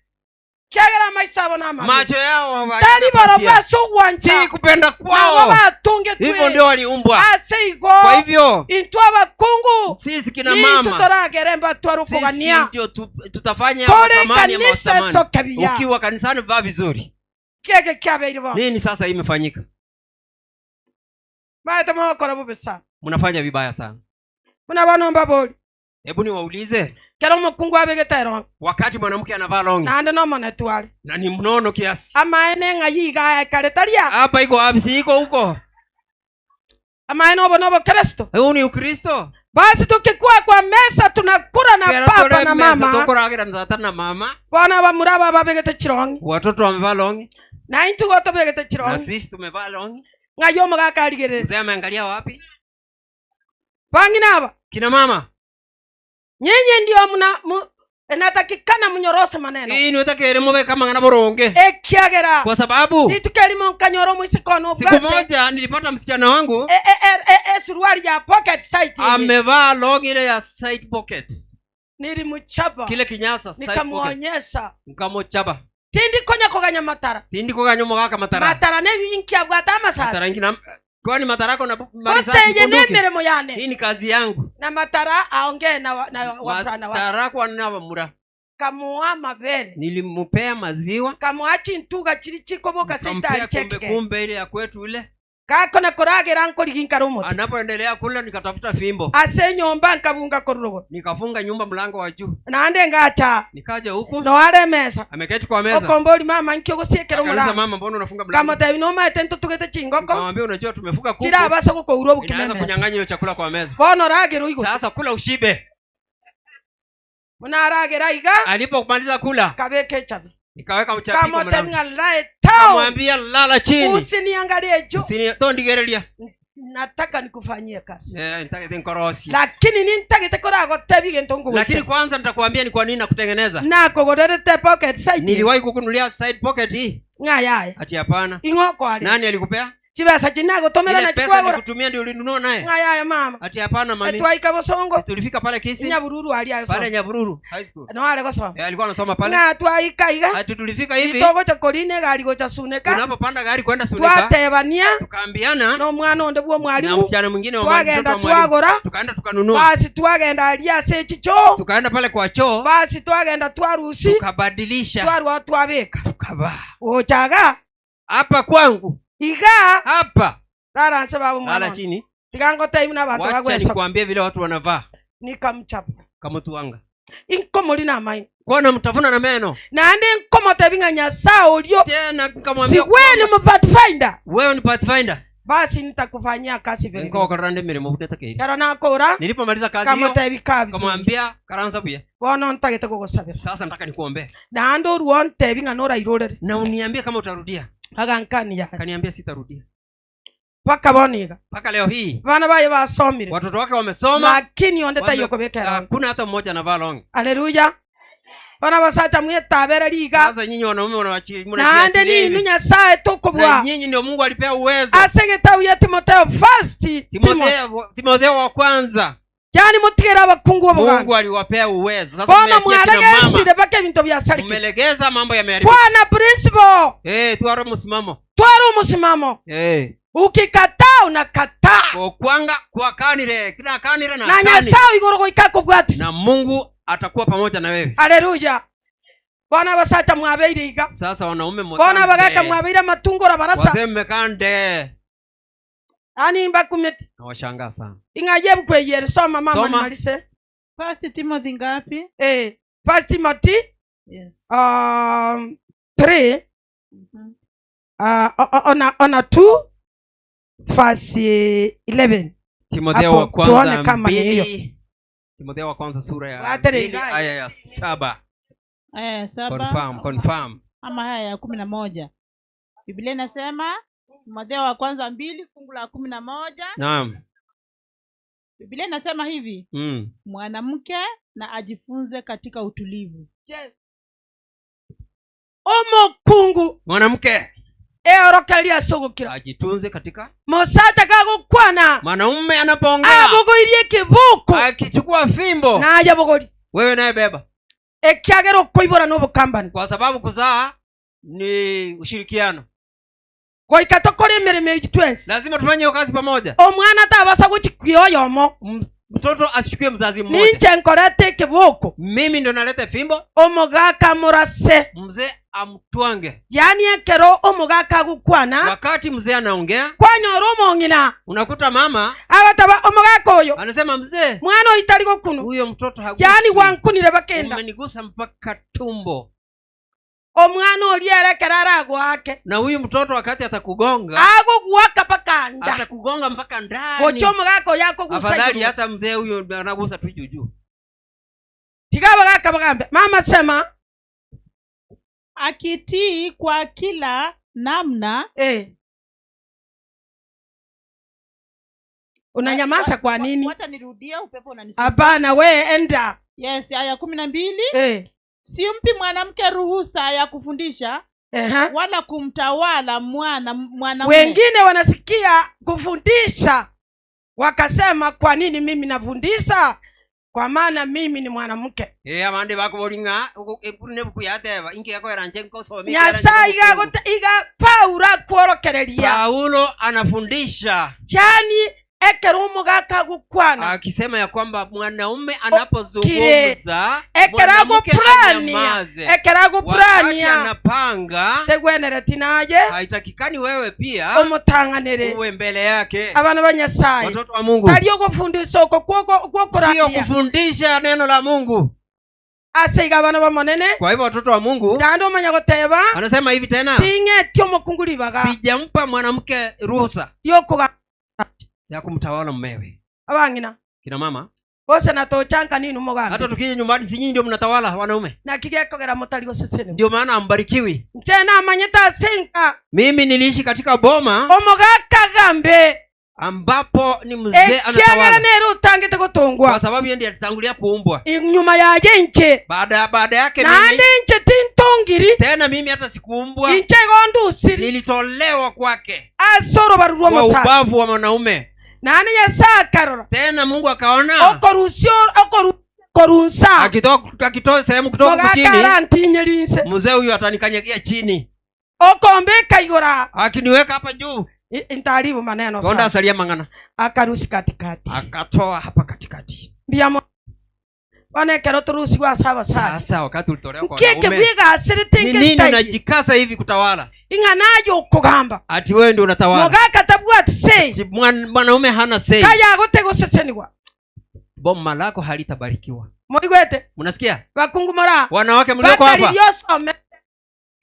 Kiagera amaiso abo n'amabi. macho yao hayana Tari barobwo pasia. ase ogwancha. si kupenda Nabo kwao, batungetwe. hivyo ndio waliumbwa. Ase igo. Kwa hivyo Intwe abakungu. sisi kina Nintu mama toragere mbatware sisi okogania. ndio tutafanya Kore thamani ama kanisa thamani. esoke buya. Ukiwa kanisani vaa vizuri. Kiege kiabeire bono. Nini sasa imefanyika? Maete mogokora bobe sana. Mnafanya vibaya sana. Buna bono mbabori. Hebu niwaulize, Kero omokungu abegete erongo. wakati mwanamke anavaa longi Naende nomonetwe are. na ni mnono kiasi, Amaene ng'a yiga ekare taria. hapa iko wapi? Si iko huko? Amaene obo nobo Kristo. Huu ni Ukristo. Basi tukikua kwa mesa tunakura na Kero papa tore na mesa mama. tokoragera na tata na mama. Bono abamura aba babegete chirong'i. Watoto wamevaa longi. Na intwe igo tobegete Na chirong'i. sisi tumevaa longi. Ng'ai omogaka arigerereti? Mzee ameangalia wapi? Bang'ina aba. Kina mama. Nyinyi ndio mna mu, natakikana munyorose maneno. Inwe takere mobeke amang'ana boronge. Ekiagera Kwa sababu rituko erimo nkanyora omoiseke one siku obwate moja nilipata msichana wangu e, e, e, e, esuruari ya pocket side eye. amevaa long ile ya side pocket. Nilimuchapa Kile kinyasa side pocket. nikamuonyesha Nkamochaba. tindi konya koganya matara Tindi koganya omogaka matara. matara ne inkiabwate amasasi Matara ingina kwani matarako na gose marisasi eye bunduki. nemeremo yane Hii ni kazi yangu. na matara aongee na, wa- na wafulana wake Matara kwa nabamura. kamuwa amabere Nilimupea maziwa. kamuwa chintuga chiri chikoboka Nikampea seitari kumbe chekege kumbe ile ya kwetu ile. gakona koragera nkoriginkara omote Anapoendelea kula nikatafuta fimbo. ase enyomba nkabunga kororogo Nikafunga nyumba mlango wa juu. naende ngacha Nikaja huku noare emesa ameketi kwa meza. okombori mama nki ogosiekera Akauliza omoranga mama, mbona unafunga mlango? kamotebi nomaete ntotugete chingoko Nikamwambia unajua tumefuga kuku. chirabase gokoura obokima Inaweza emesa kunyang'anya hiyo chakula kwa meza. bono oragera oigwe Sasa kula ushibe. buna aragera iga Alipomaliza kula, kabeka echabi nikaweka mchapiko kamotebi mlango. ng'a lie down Kamwambia lala chini. usiniangalie juu Usini tondigereria. nataka nikufanyie kazi Eh, nitagete nkorosie. lakini nintagete koragotebi gento Lakini ngogote kwanza nitakwambia ni kwa nini nakutengeneza. nakogorerete pocket side Niliwahi kukunulia side pocket hii. ng'a yaye Ati hapana. ing'okware Nani alikupea? chibesa chinagotomera Ile na pesa chikwagora nilikutumia ndio ulinunua naye. ng'a yaye mama Ati hapana mami. etwaika bosongo Tulifika pale Kisii, nyabururu aria pale agosoma Nyabururu High School. noare gosoma Eh, alikuwa anasoma pale. ng'a twaika iga Ati tulifika hivi, togocha korina egari gocha suneka tunapopanda gari kwenda Sunika, twatebania tukaambiana na omwana onde bwa na omwalimu msichana mwingine wa mwalimu, mtoto twagenda wa mwalimu. twagora Tukaenda tukanunua. basi twagenda aria ase echichoo Tukaenda pale kwa choo, basi twagenda twarusi tukabadilisha, twarwa twabeka tukavaa. gochaga Hapa kwangu, iga hapa. rara nse baba Lala mwana chini. tiga ngotebie na abanto Wacha bagwesoka nikwambie vile watu wanavaa. nikamchapa Kamutuanga. inkomori na amaino Kwana mtafuna na meno. naende nkomotebi ng'a nyasaye orio Tena nikamwambia sigwe ni mupathfinder wewe ni pathfinder. basi nitakufanyia kazi vile Nkokorera ndi mirimo budeta keiri. kero nakora Nilipomaliza kazi hiyo, kamotebi kabisa kamwambia karanza buya. bono ntagete gogosabera Sasa nataka nikuombee. naende orwo ntebi ng'a norairorere Na uniambie kama utarudia. agankani yaye Kaniambia sitarudia. mpaka bono iga Mpaka leo hii abana baye basomire watoto wake wamesoma, lakini onde wame- taiyo kobekera hakuna hata mmoja anavaa longi. aleluya bono abasacha mwetabere riga Sasa nyinyi wanaume mnawachi- naende mnajiachilia ninu hivi. nyasaye Na tokobua nyinyi ndio Mungu alipea uwezo. ase egetabu ya Timotheo first Timothy Timotheo Timotheo wa kwanza yani mutigere abakungu Mungu obogambi aliwapea uwezo. Sasa bono mmeachia kina mama, mwalegesire mpaka ebinto biasarikire mmelegeza mambo yameharibika. bwana principle Eh, twara msimamo. twara omosimamo Eh, ukikataa unakataa okwanga kwakanire kila kanire na na kanire. nyasaye igoro goika kobwatisa Na Mungu atakuwa pamoja na wewe. aleluya bono abasacha mwabeire iga Sasa wanaume bono abagaka mwekande. mwabeire amatungora barasa Wazee mmekande. ani mbakumeti Nawashangaa sana. ing'aye ebuku soma mama Soma. nimalise First Timothy ngapi? eh, first timothy Yes. 3 ona, ona 2 verse 11 Timotheo Hapo, wa kwanza tuone kama ni hiyo. mbili Timotheo wa kwanza sura ya Watere mbili igai. aya ya saba. Aya ya saba Confirm, confirm. ama haya ya 11. Biblia inasema Timotheo wa kwanza 2 fungu la 11. Naam. Biblia inasema hivi, mwanamke na ajifunze katika utulivu. Yes. Omokungu Mwanamke eorokereria ase ogokira ajitunze katika mosacha gagokwana mwanaume anapoongea abogoirie ekeboko akichukua fimbo naye bogori wewe naye beba ekiagera okoibora na obokambani kwa sababu kuzaa ni ushirikiano goika tokore emeremo eywo twensi lazima tufanye hiyo kazi pamoja omwana tabasa gochikwa oyomo mtoto asichukue mzazi mmoja ninche nkorete ekeboko mimi ndo naleta fimbo omogaka morase mzee amtwange yaani ekero omogaka agokwana wakati mzee anaongea kwanyora omong'ina unakuta mama agataba omogaka oyo anasema mzee mwana oyo tari gokunu huyo mtoto hagusi yaani gwankunire bakenda umenigusa mpaka tumbo. Omwana oria ere ekero aragoake. Na huyu mtoto wakati atakugonga, Agogoaka mpaka nda. atakugonga mpaka ndani. Gocha omogaka oyo akogusa Afadhali igoro. hasa mzee huyo anagusa tu juu juu. Tiga abagaka bagambe. Mama sema. Akitii kwa kila namna. Eh. Unanyamaza kwa nini? Wacha nirudie, upepo unanisumbua. Hapana, we enda. Yes, aya 12. Eh. Simpi mwanamke ruhusa ya kufundisha wala kumtawala mwanaume. Wengine wanasikia kufundisha wakasema, kwa nini mimi nafundisha? Kwa maana mimi ni mwanamke. Eh, abande bakobori ng'a ekuru nebuku yateba inki gekoera nche nkosoma inki Nyasaye gekoera nche iga nkokungu. iga Paulo akworokereria. Paulo anafundisha. Yaani ekero omogaka agokwana. Akisema ya kwamba mwanaume anapozungumza, Ekero mwanamke agoprania, anyamaze. ekero Wakati agoprania, anapanga, tegwenereti naye, haitakikani wewe pia omotang'anere. uwe mbele yake. Abana ba Nyasaye. Watoto wa Mungu. Tari ogofundisa oko kwokorandia. Sio kufundisha neno la Mungu. Ase iga abana b'Omonene. Kwa hivyo watoto wa Mungu, Naende omanya goteba, anasema hivi tena, ting'eti omokungu ribaga sijampa mwanamke ruhusa yokoga ya kumtawala mumewe. Abang'ina. Kina mama, Bose natochanka nini umugambi. Hata tukija nyumbani si nyinyi ndio mnatawala wanaume. Naki gekogera motari goseseni. Ndio maana ambarikiwi. Nche namanyete asenka. Mimi niliishi katika boma Omogaka gambe. ambapo ni mzee Ekiagera anatawala. nere utangete gotongwa. Kwa sababu yeye ndiye alitangulia kuumbwa. Nyuma yaye nche. Baada yake mimi. Naende nche tintongiri. Tena mimi hata sikuumbwa. Nche gondusiri. Nilitolewa kwake. Asoro barurwa Kwa musa. ubavu wa mwanaume. Naende Nyasaye akarora. Tena Mungu akaona. Okorusio, okoru, okorunsa. Akitoa sehemu kutoka Mogaka chini. arantinyerinse. Mzee huyu atanikanyagia chini. Okombe kaigora. Akiniweka hapa juu. Intaribu maneno Gonda sana. asalia mangana. Akarusi katikati. Akatoa hapa katikati. Biamo. Wane kero turusi kwa sawa sawa. Sasa wakati ulitolewa kwa Nkeke wanaume. bwiga asiri Ni tinge nini stage. unajikasa hivi kutawala? Inga nayo kugamba. Ati wewe ndio unatawala. Mogaka tabwa ati say. Si mwanaume hana say. Kaya gote goseseniwa. Boma lako halitabarikiwa. Moigwete. Mnasikia? Bakungu mora. Wanawake mlioko Bakari hapa. lyosome.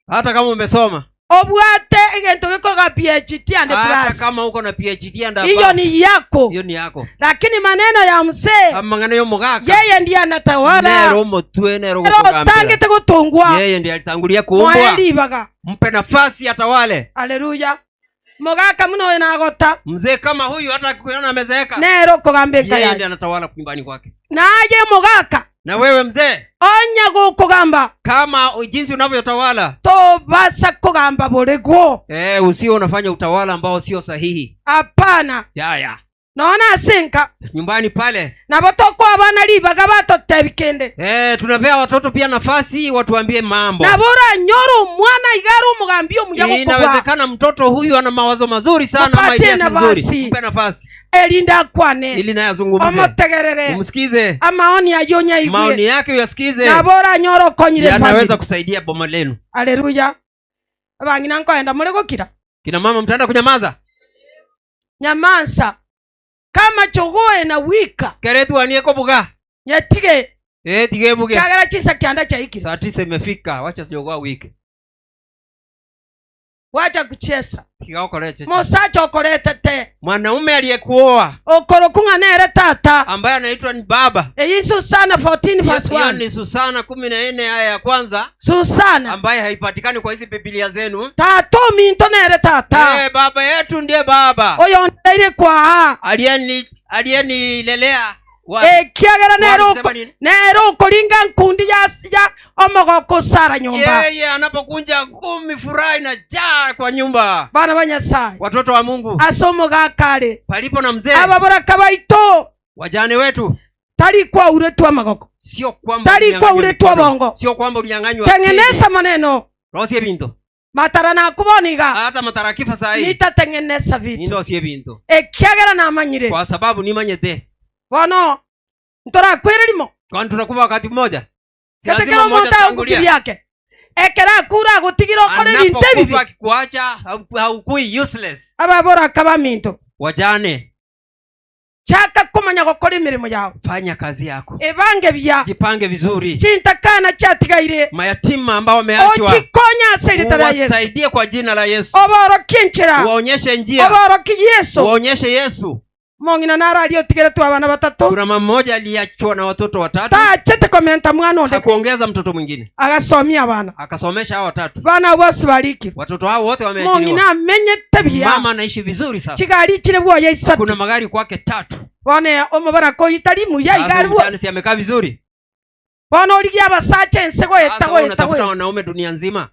Hata kama umesoma. Obwate egento gekoroga PhD and Hata plus. kama uko na PhD and Hiyo above. ni yako. Hiyo ni yako. Lakini maneno ya mzee. Amang'ana yo mogaka. Yeye ndiye anatawala. Nero motwe, nero Nero gokogambira. otangete gotongwa. Yeye ndiye alitangulia kuumbwa. Mwaeli baga. Mpe nafasi atawale. Haleluya. Mogaka muno nagota. Mzee kama huyu hata akikuona amezeeka. Nero kogambeka Yeye yake. ndiye anatawala nyumbani kwake. Naye mogaka. Na wewe mzee. Onya gokogamba. Kama jinsi unavyotawala. Tobasa kogamba borego. Usio unafanya utawala ambao sio sahihi. Hapana. Ya, ya. Naona asinka. Nyumbani pale. Na botoko abana libaga batotebikende. Tunapea watoto pia nafasi watuambie mambo. Na bora nyoro mwana igaro mugambio muyago kwa. Inawezekana mtoto huyu ana mawazo mazuri sana ama Mupatie ideas nzuri. nafasi. Mpe nafasi. Elinda kwane. Ili naye azungumze. Omotegerere. Umsikize. Amaoni ya yonya igwe. Maoni yake uyasikize. Na bora nyoro konyire Yanaweza family. kusaidia boma lenu. Haleluya. Abangina nkoenda mure gokira. Kina mama mtaenda kunyamaza? Nyamaza. Kama chogoe na wika. Keretu anie kobuga. Nyetige. Tige buge. Kagera chisa kianda cha hiki. Saa 9 imefika, wacha sijogoa wiki. Wacha kucheza. Kiga okore cheche. Musacha okorete te. Mwanaume aliyekuoa. Okorokunga nere tata. Ambaye anaitwa ni baba. Susana 14 verse Hiyo 1. ni Susana 14 aya ya kwanza. Susana. Ambaye haipatikani kwa hizi Biblia zenu. Tato minto nere tata. Baba yetu ndiye baba. Oyo ndire kwa. Aliyenilelea. Kiagera nero Wali kusema nini? nero kolinga nkundi ya omogoko sara nyumba. Yeye anapokunja ngumi furaha inajaa kwa nyumba. Bana ba Nyasaye. Watoto wa Mungu. Asomo ga kale. Palipo na mzee. Aba baraka baito. Wajane wetu. Tari kwa uretwa magoko. Sio kwamba Tari kwa ulinyang'anywa uretwa mikono. bongo. Sio kwamba ulinyang'anywa Tengeneza akili. maneno. Rosie binto. Matara na kuboniga. Hata matara kifa sahi. Nitatengeneza vitu. Nindo sie binto. Kiagera na manyire. Kwa sababu ni manyete. Bono. Ntora kwererimo. Kwani tunakufa wakati mmoja? Si Katika lazima kila mmoja mmoja atangulie. kivyake. Ekera kura gutigira okore Anapokufa binte bibi. akikuacha, haukui useless. Aba bora kaba minto. Wajane. Chaka komanya gokora emeremo yao. Fanya kazi yako. Ebange buya. Jipange vizuri. Chintakana chiatigaire. Mayatima ambao wameachwa. Ochikonye ase erieta ria Yeso. Uwasaidie kwa jina la Yesu. Oborokie enchera. Uwaonyeshe njia. Oborokie Yeso. Uwaonyeshe Yesu. Omong'ina naro aria otigeretwe abana batato. Kuna mama mmoja aliachwa na watoto watatu. Tachete komenta mwana onde. Hakuongeza mtoto mwingine. Agasomia abana. Akasomesha hao watatu. Abana abwo bonsi barikirwe. Watoto hao wote wameajiriwa. Omong'ina amenyete buya. Mama anaishi vizuri sasa. Chigari chire bwoye isato. Kuna magari kwake tatu. Bono omobaraka oyio tari muya iga Sasa ari bwo. mjane si amekaa vizuri. Bono origie abasacha ense goeta Sasa wewe goeta unatafuta goeta. wanaume dunia nzima.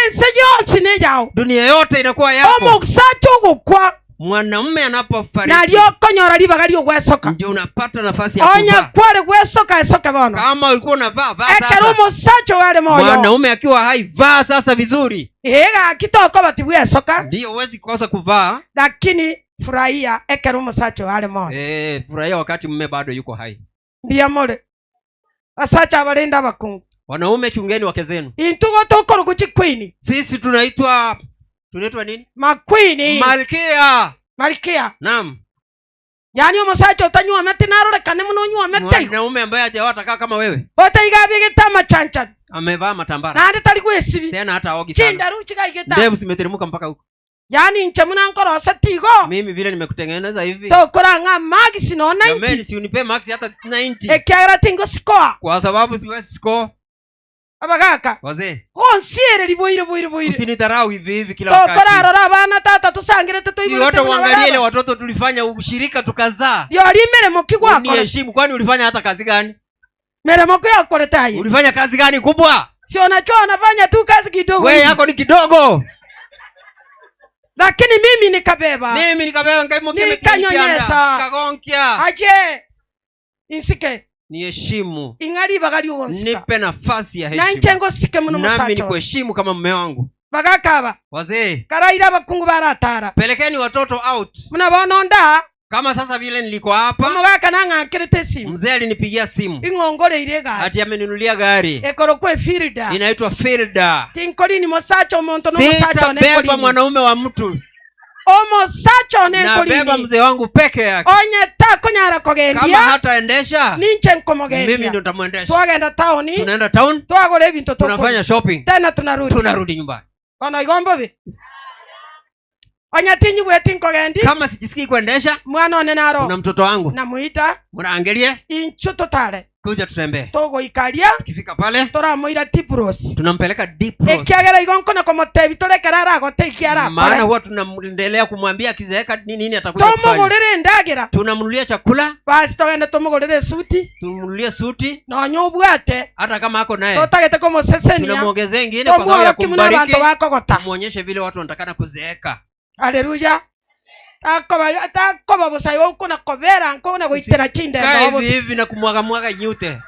Ense yonsi neyao. Dunia yote inakuwa yako. Omosacha ogokwa Mwanamume anapofariki nario okonyora ribaga ri'ogwesoka. ndio unapata nafasi ya Onye kuvaa. kware gwesoka esoke bono. Kama ulikuwa unavaa vaa Ekero sasa. omosacha oyo are moyo. Mwanaume akiwa hai vaa sasa vizuri. Ee gaki tokoba tibwesoka. Ndio huwezi kosa kuvaa. Lakini furahia ekero omosacha oyo are moyo. Eh, furahia wakati mume bado yuko hai. Mbuya more. Abasacha abarende abakungu. Wanaume chungeni wake zenu. Intwe igo tokorokwa chikwini. Sisi tunaitwa tunaitwa nini? Makwini. Malkia. Malkia. Naam. Yaani omosacha otanyuomete narorekane buna onyuomete igo. Mwanaume ambaye hajaoa atakaa kama wewe. Otaiga abegete amachanchabi. Amevaa matambara. Naende tari gwesibi. Tena hata haogi sana. Chindaru chigaigete. Ndevu zimeteremka mpaka huko. Yaani inche buna nkoroseti igo. Mimi vile nimekutengeneza hivi. Tokorang'a marks no 90. Jamani, si unipe marks hata 90. Ekiagera tingosikoa. Kwa sababu siwezi score. Abagaka. Wazee. Gonsiereri boire boire boire. Usinidharau hivi hivi kila wakati. Tokorarora abana tata tusangerete Si toiborete wote buna uangalie ile baraba. watoto tulifanya ushirika tukazaa. Riori emeremo ki gwakora? Uniheshimu, kwani ulifanya hata kazi gani? Meremo ki gwakorete aye? Ulifanya kazi gani kubwa? Si unajua unafanya tu kazi kidogo. Wewe hivi. yako ni kidogo. Lakini mimi nikabeba. Mimi nikabeba nikaimokia Nikanyonyesha. Kagonkia. Aje. Insike. Niheshimu. Ing'a ribaga ri'ogonsika. Nipe nafasi ya Na heshima. inche ngosike muno Nami omosacha one. nikuheshimu kama mume wangu. Bagakaba. Wazee. Karaire abakungu baratara. Pelekeni watoto out. Buna bono nda. Kama sasa vile niliko hapa. Omogaka nang'akerete esimu. Mzee alinipigia simu. Ing'ongoreire egari. Ati amenunulia gari. Ekorokwa Efirida. Inaitwa Filda. Tinkorini mosacha omonto nomosacha one Sitabeba nkorini. mwanaume wa mtu. Omosacha one Nabeba nkorini. mzee wangu peke yake. Onye takonyara kogendia. Kama hataendesha, Ninche nkomogendia. mimi ndo nitamwendesha. Twagenda town. Tunaenda town. Twagora ebinto tokori. Tunafanya shopping. Tena tunarudi. Tunarudi nyumbani. Bono igo mbobe. Onye tinyigweti nkogendi. Kama sijisikii kuendesha, Mwana one naro. kuna mtoto wangu. Namuita. Mnaangalie. Inchu totare. Kuja tutembee. Togoikaria. Tukifika pale, Toramoira Deep Rose. tunampeleka Deep Rose. Ekiagera igo nkona komotebi torekera aragote iki arakore. Maana huwa tunaendelea kumwambia akizeeka ni nini atakuja kufanya. Tomogorere endagera. Tunamnunulia chakula, Basi togende tomogorere esuti. tumnunulie suti, Nonya obwate. hata kama ako naye. Totagete komosesenia. Tunamuongezea ingine kwa sababu ya Tomworoki buna kumbariki. abanto bakogota. Tumuonyeshe vile watu wanatakana kuzeeka. Haleluya. Takoba, takoba bosa igo okona kobera nkona goitera chindembe Kae obosa. hivi hivi na kumwaga mwaga nyute.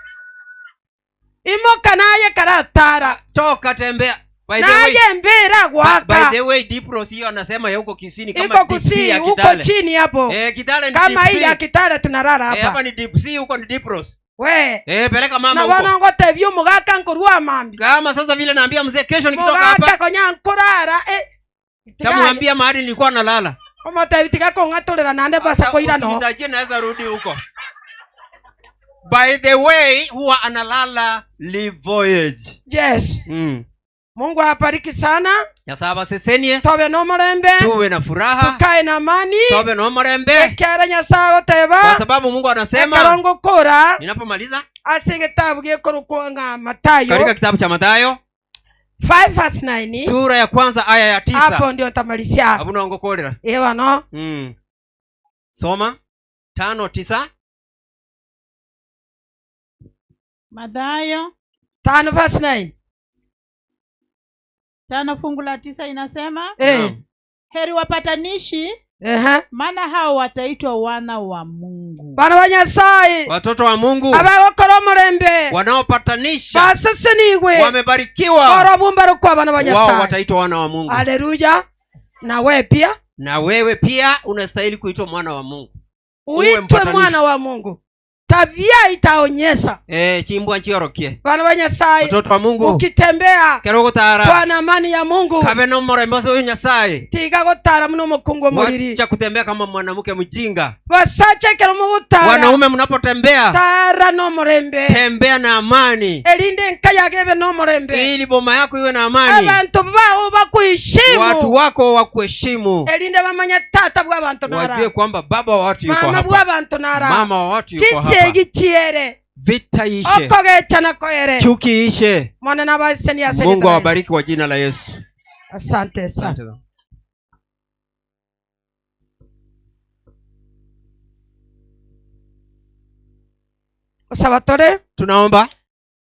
Imoka naye karatara. Toka tembea. By the way, Naye mbera gwaka. by the way, Deep Rose hiyo anasema ya huko Kisii kama Iko Deep Sea Kisii, ya huko Kitale. chini hapo. Kitale ni Kama Deep hii Sea. ya Kitale tunalala hapa. Hapa ni Deep Sea, huko ni Deep Rose. We. Peleka mama Na huko. bono ngotebia omogaka nkorwa mambi. Kama sasa vile naambia mzee kesho nikitoka Mogaka hapa. konya nkorara, Tamwambia mahali nilikuwa nalala. Omotebi tiga kong'atorera naende basa Ata koira no. Usinitajie naweza rudi huko. By the way, huwa analala Live Voyage. Yes. Mungu awabariki sana. Nyasaye abasesenie. Tobe no morembe. Tuwe na furaha. Tukae na amani. Tobe no morembe. Ekiara Nyasaye agoteba. Kwa sababu Mungu anasema. Ekero ngokora. Ninapomaliza. Ase egetabu gekorokwa ng'a Mathayo. Katika kitabu cha Mathayo. 5 verse 9. Sura ya kwanza aya ya 9. Hapo ndio nitamalizia. Hapo naongokolera. Ewa no. Soma 5:9. Mathayo 5 verse 9. 5 fungu la 9 inasema, Naam. Heri wapatanishi, maana hao wataitwa wana wa Mungu. Bana wa Nyasaye. Watoto wa Mungu. Abagokora omorembe. Wanaopatanisha. Basesenigwe. Wamebarikiwa. Oro bumbaro kwa bana wa Wao Nyasaye. wataitwa wana wa Mungu. Haleluya. Na wewe pia? Na wewe pia unastahili kuitwa mwana wa Mungu. Uwe Uitwe mpatanishi. mwana wa Mungu. Tabia itaonyesha. Eh, chimbwa nchiorokie. Bana ba Nyasaye, Watoto wa Mungu, ukitembea kero ogotara kwa na amani ya Mungu, kabe nomorembe ase oyo Nyasaye. tiga gotara buna omokungu omoriri. Wacha kutembea kama mwanamke mjinga. Basacha ekero mogotara, Wanaume mnapotembea, tara nomorembe, tembea na amani, erinde enka yago ebe nomorembe, ili boma yako iwe na amani, abanto bao bakuheshimu, watu wako wakuheshimu, erinde bamanye tata bw'abanto nara, wajue kwamba baba wa watu yuko mama hapa, bw'abanto nara, mama wa watu yuko hapa. chisegi chiere, Vita ishe, okogechana koere, chuki ishe. Mwana nabaseni ase Mungu erieta la Yesu. awabariki kwa jina la Yesu. Asante sana. Asante. Gosaba tore. Tunaomba.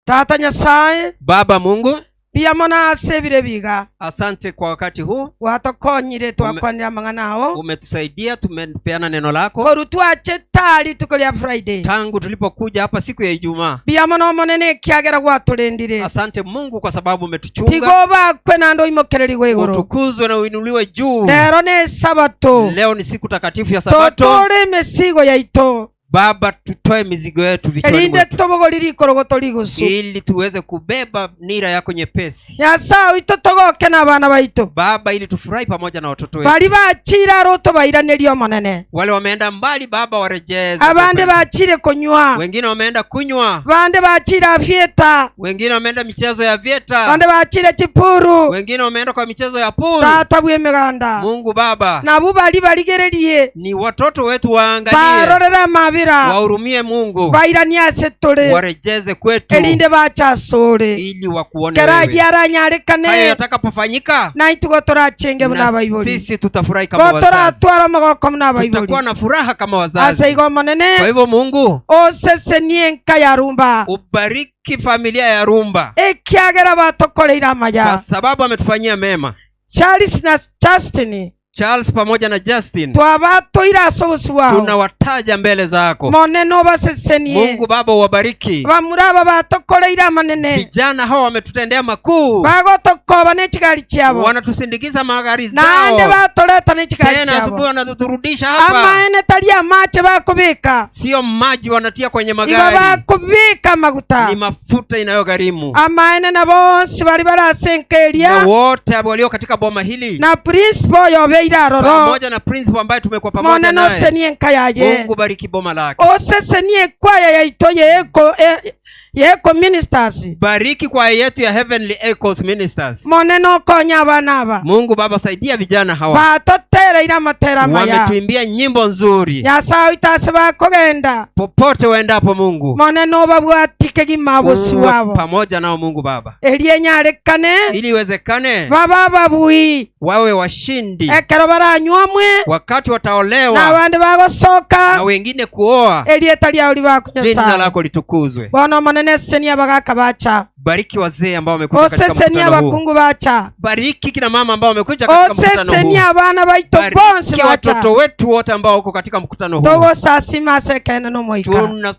Tata Nyasae, Baba Mungu, mbuya mono ase ebiro ebi iga. Asante kwa wakati huu. Gwatokonyire twakwanire amang'ana ao. Umetusaidia, tumepeana neno lako. Korwa twachete aa rituko ria Friday. Tangu tulipokuja hapa siku ya Ijumaa. Mbuya mono Omonene ekiagera gwatorendire. Asante Mungu kwa sababu umetuchunga. Tiga obakwe naende oimokererigwe igoro. Utukuzwe na uinuliwe juu. Rero nesabato. Leo ni siku takatifu ya Sabato. Totore emesigo yaito. Baba, tutoe mizigo yetu vichwani Erinde mwetu. tobogori rikorogoto rigusu. Ili tuweze kubeba nira yako nyepesi. Nyasae oito togoke nabana baito. Baba, ili tufurahi pamoja na watoto wetu. Baria bachire are otobairanerie Omonene. Wale wameenda mbali, Baba, warejeze. Abande bachire konywa. Wengine wameenda kunywa. Bande bachire afieta. Wengine wameenda michezo ya vieta. Bande bachire chipuru. Wengine wameenda kwa michezo ya pool. Tata bw'emeganda. Mungu Baba. Nabwo baria barigererie. Ni watoto wetu waangalie. Barorere amabera. Wahurumie Mungu. Bairanie ase tore. Warejeze kwetu. Erinde bache asore. Ili wakuone Kera wewe. ayio aranyarekane. Hayo yatakapofanyika. Na intwe igo torachenge buna Na abaibori. sisi tutafurahi kama Igo wazazi. toratware omogoko buna abaibori. Tutakuwa na furaha kama wazazi. Ase igo Omonene. Kwa hivyo Mungu. Osesenie enka ya Rumba. Ubariki familia ya Rumba. Ekiagera batokoreire amaya. Kwa sababu ametufanyia mema. Charles na Justin. Charles pamoja na Justin. Twabatoire ase obosio bwao. Tunawataja mbele zako. Monene obasesenie. Mungu Baba uwabariki. Bamura aba batokoreire amanene. Vijana hawa wametutendea makuu. Bagotokoba ne chigari chiabo. Wanatusindikiza magari zao. Naende batoreta ne chigari Tena chiabo. asubuhi wanatuturudisha hapa. Amaene tari amache bakobeka. Sio maji wanatia kwenye Igo magari. bakobeka amaguta. Ni mafuta inayogharimu. Amaene na bonsi baria bare ase enka eria. Na wote walio katika boma hili. Na principal oyo obeire aroro. Pamoja na principal ambaye tumekuwa pamoja Monene naye. osenie enka yaye. Mungu bariki boma lake. Osesenie ekwaya yaito ye Echo, e, ye Echo Ministers. Bariki kwaya yetu ya Heavenly Echoes Ministers. Monene okonye abana aba. Mungu Baba saidia vijana hawa. Batotereire amatera amaya. Wametuimbia nyimbo nzuri. Nyasaye oito ase bakogenda. Popote waendapo Mungu. Monene obabwati kegima obosio Uwe bwabo. pamoja nao Mungu Baba. Erio enyarekane. Ili iwezekane. Babe ababui. Wawe washindi. Ekero baranywomwe. Wakati wataolewa. Na abande bagosoka. Na wengine kuoa. Erieta riao ribakwe Jina Nyasaye. lako litukuzwe. Bono Omonene esesenie abagaka bacha. Bariki wazee ambao wamekuja katika Osesenie mkutano huu. abakungu bacha. Bariki kina mama ambao wamekuja katika mkutano huu. Osesenie abana baito Bariki bonsi bacha. watoto wetu wote ambao wako katika mkutano huu. Togosasima ase ekeene na Omoika. Tuna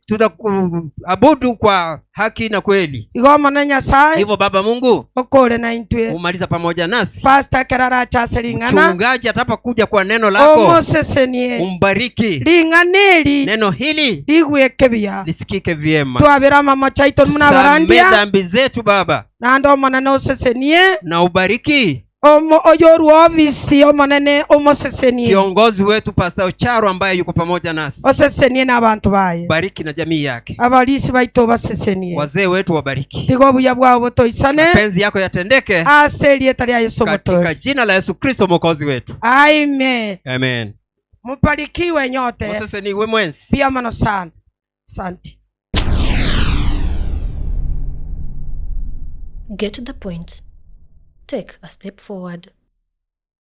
tunaabudu kwa haki na kweli. Igo Omonene Nyasaye. Hivyo Baba Mungu, Okore na intwe. Umaliza pamoja nasi. Pastor ekero arache ase ring'ana. Mchungaji atapokuja kwa neno lako. Omosesenie. Umbariki. Ring'ana eri. Neno hili Rigweke buya. lisikike vyema. Twabere amamocho aito buna Tusamehe abarandia. dhambi zetu Baba. Naende Omonene osesenie. Na ubariki. Omo, oyorwa ofisi Omonene omosesenie. Kiongozi wetu Pastor Ocharo ambaye yuko pamoja nasi. Osesenie na abanto baye. Bariki na jamii yake. Abarisi baito obasesenie. Wazee wetu wabariki. Tiga obuya bwao botoisane. Mapenzi yako yatendeke. Ase erieta ria Yesu Katika Omotoori. jina la Yesu Kristo Mwokozi wetu. Amen. Amen. Mubarikiwe nyote. Moseseniwe mwensi. Mbuya mono sana. Asante. Get the point. Take a step forward.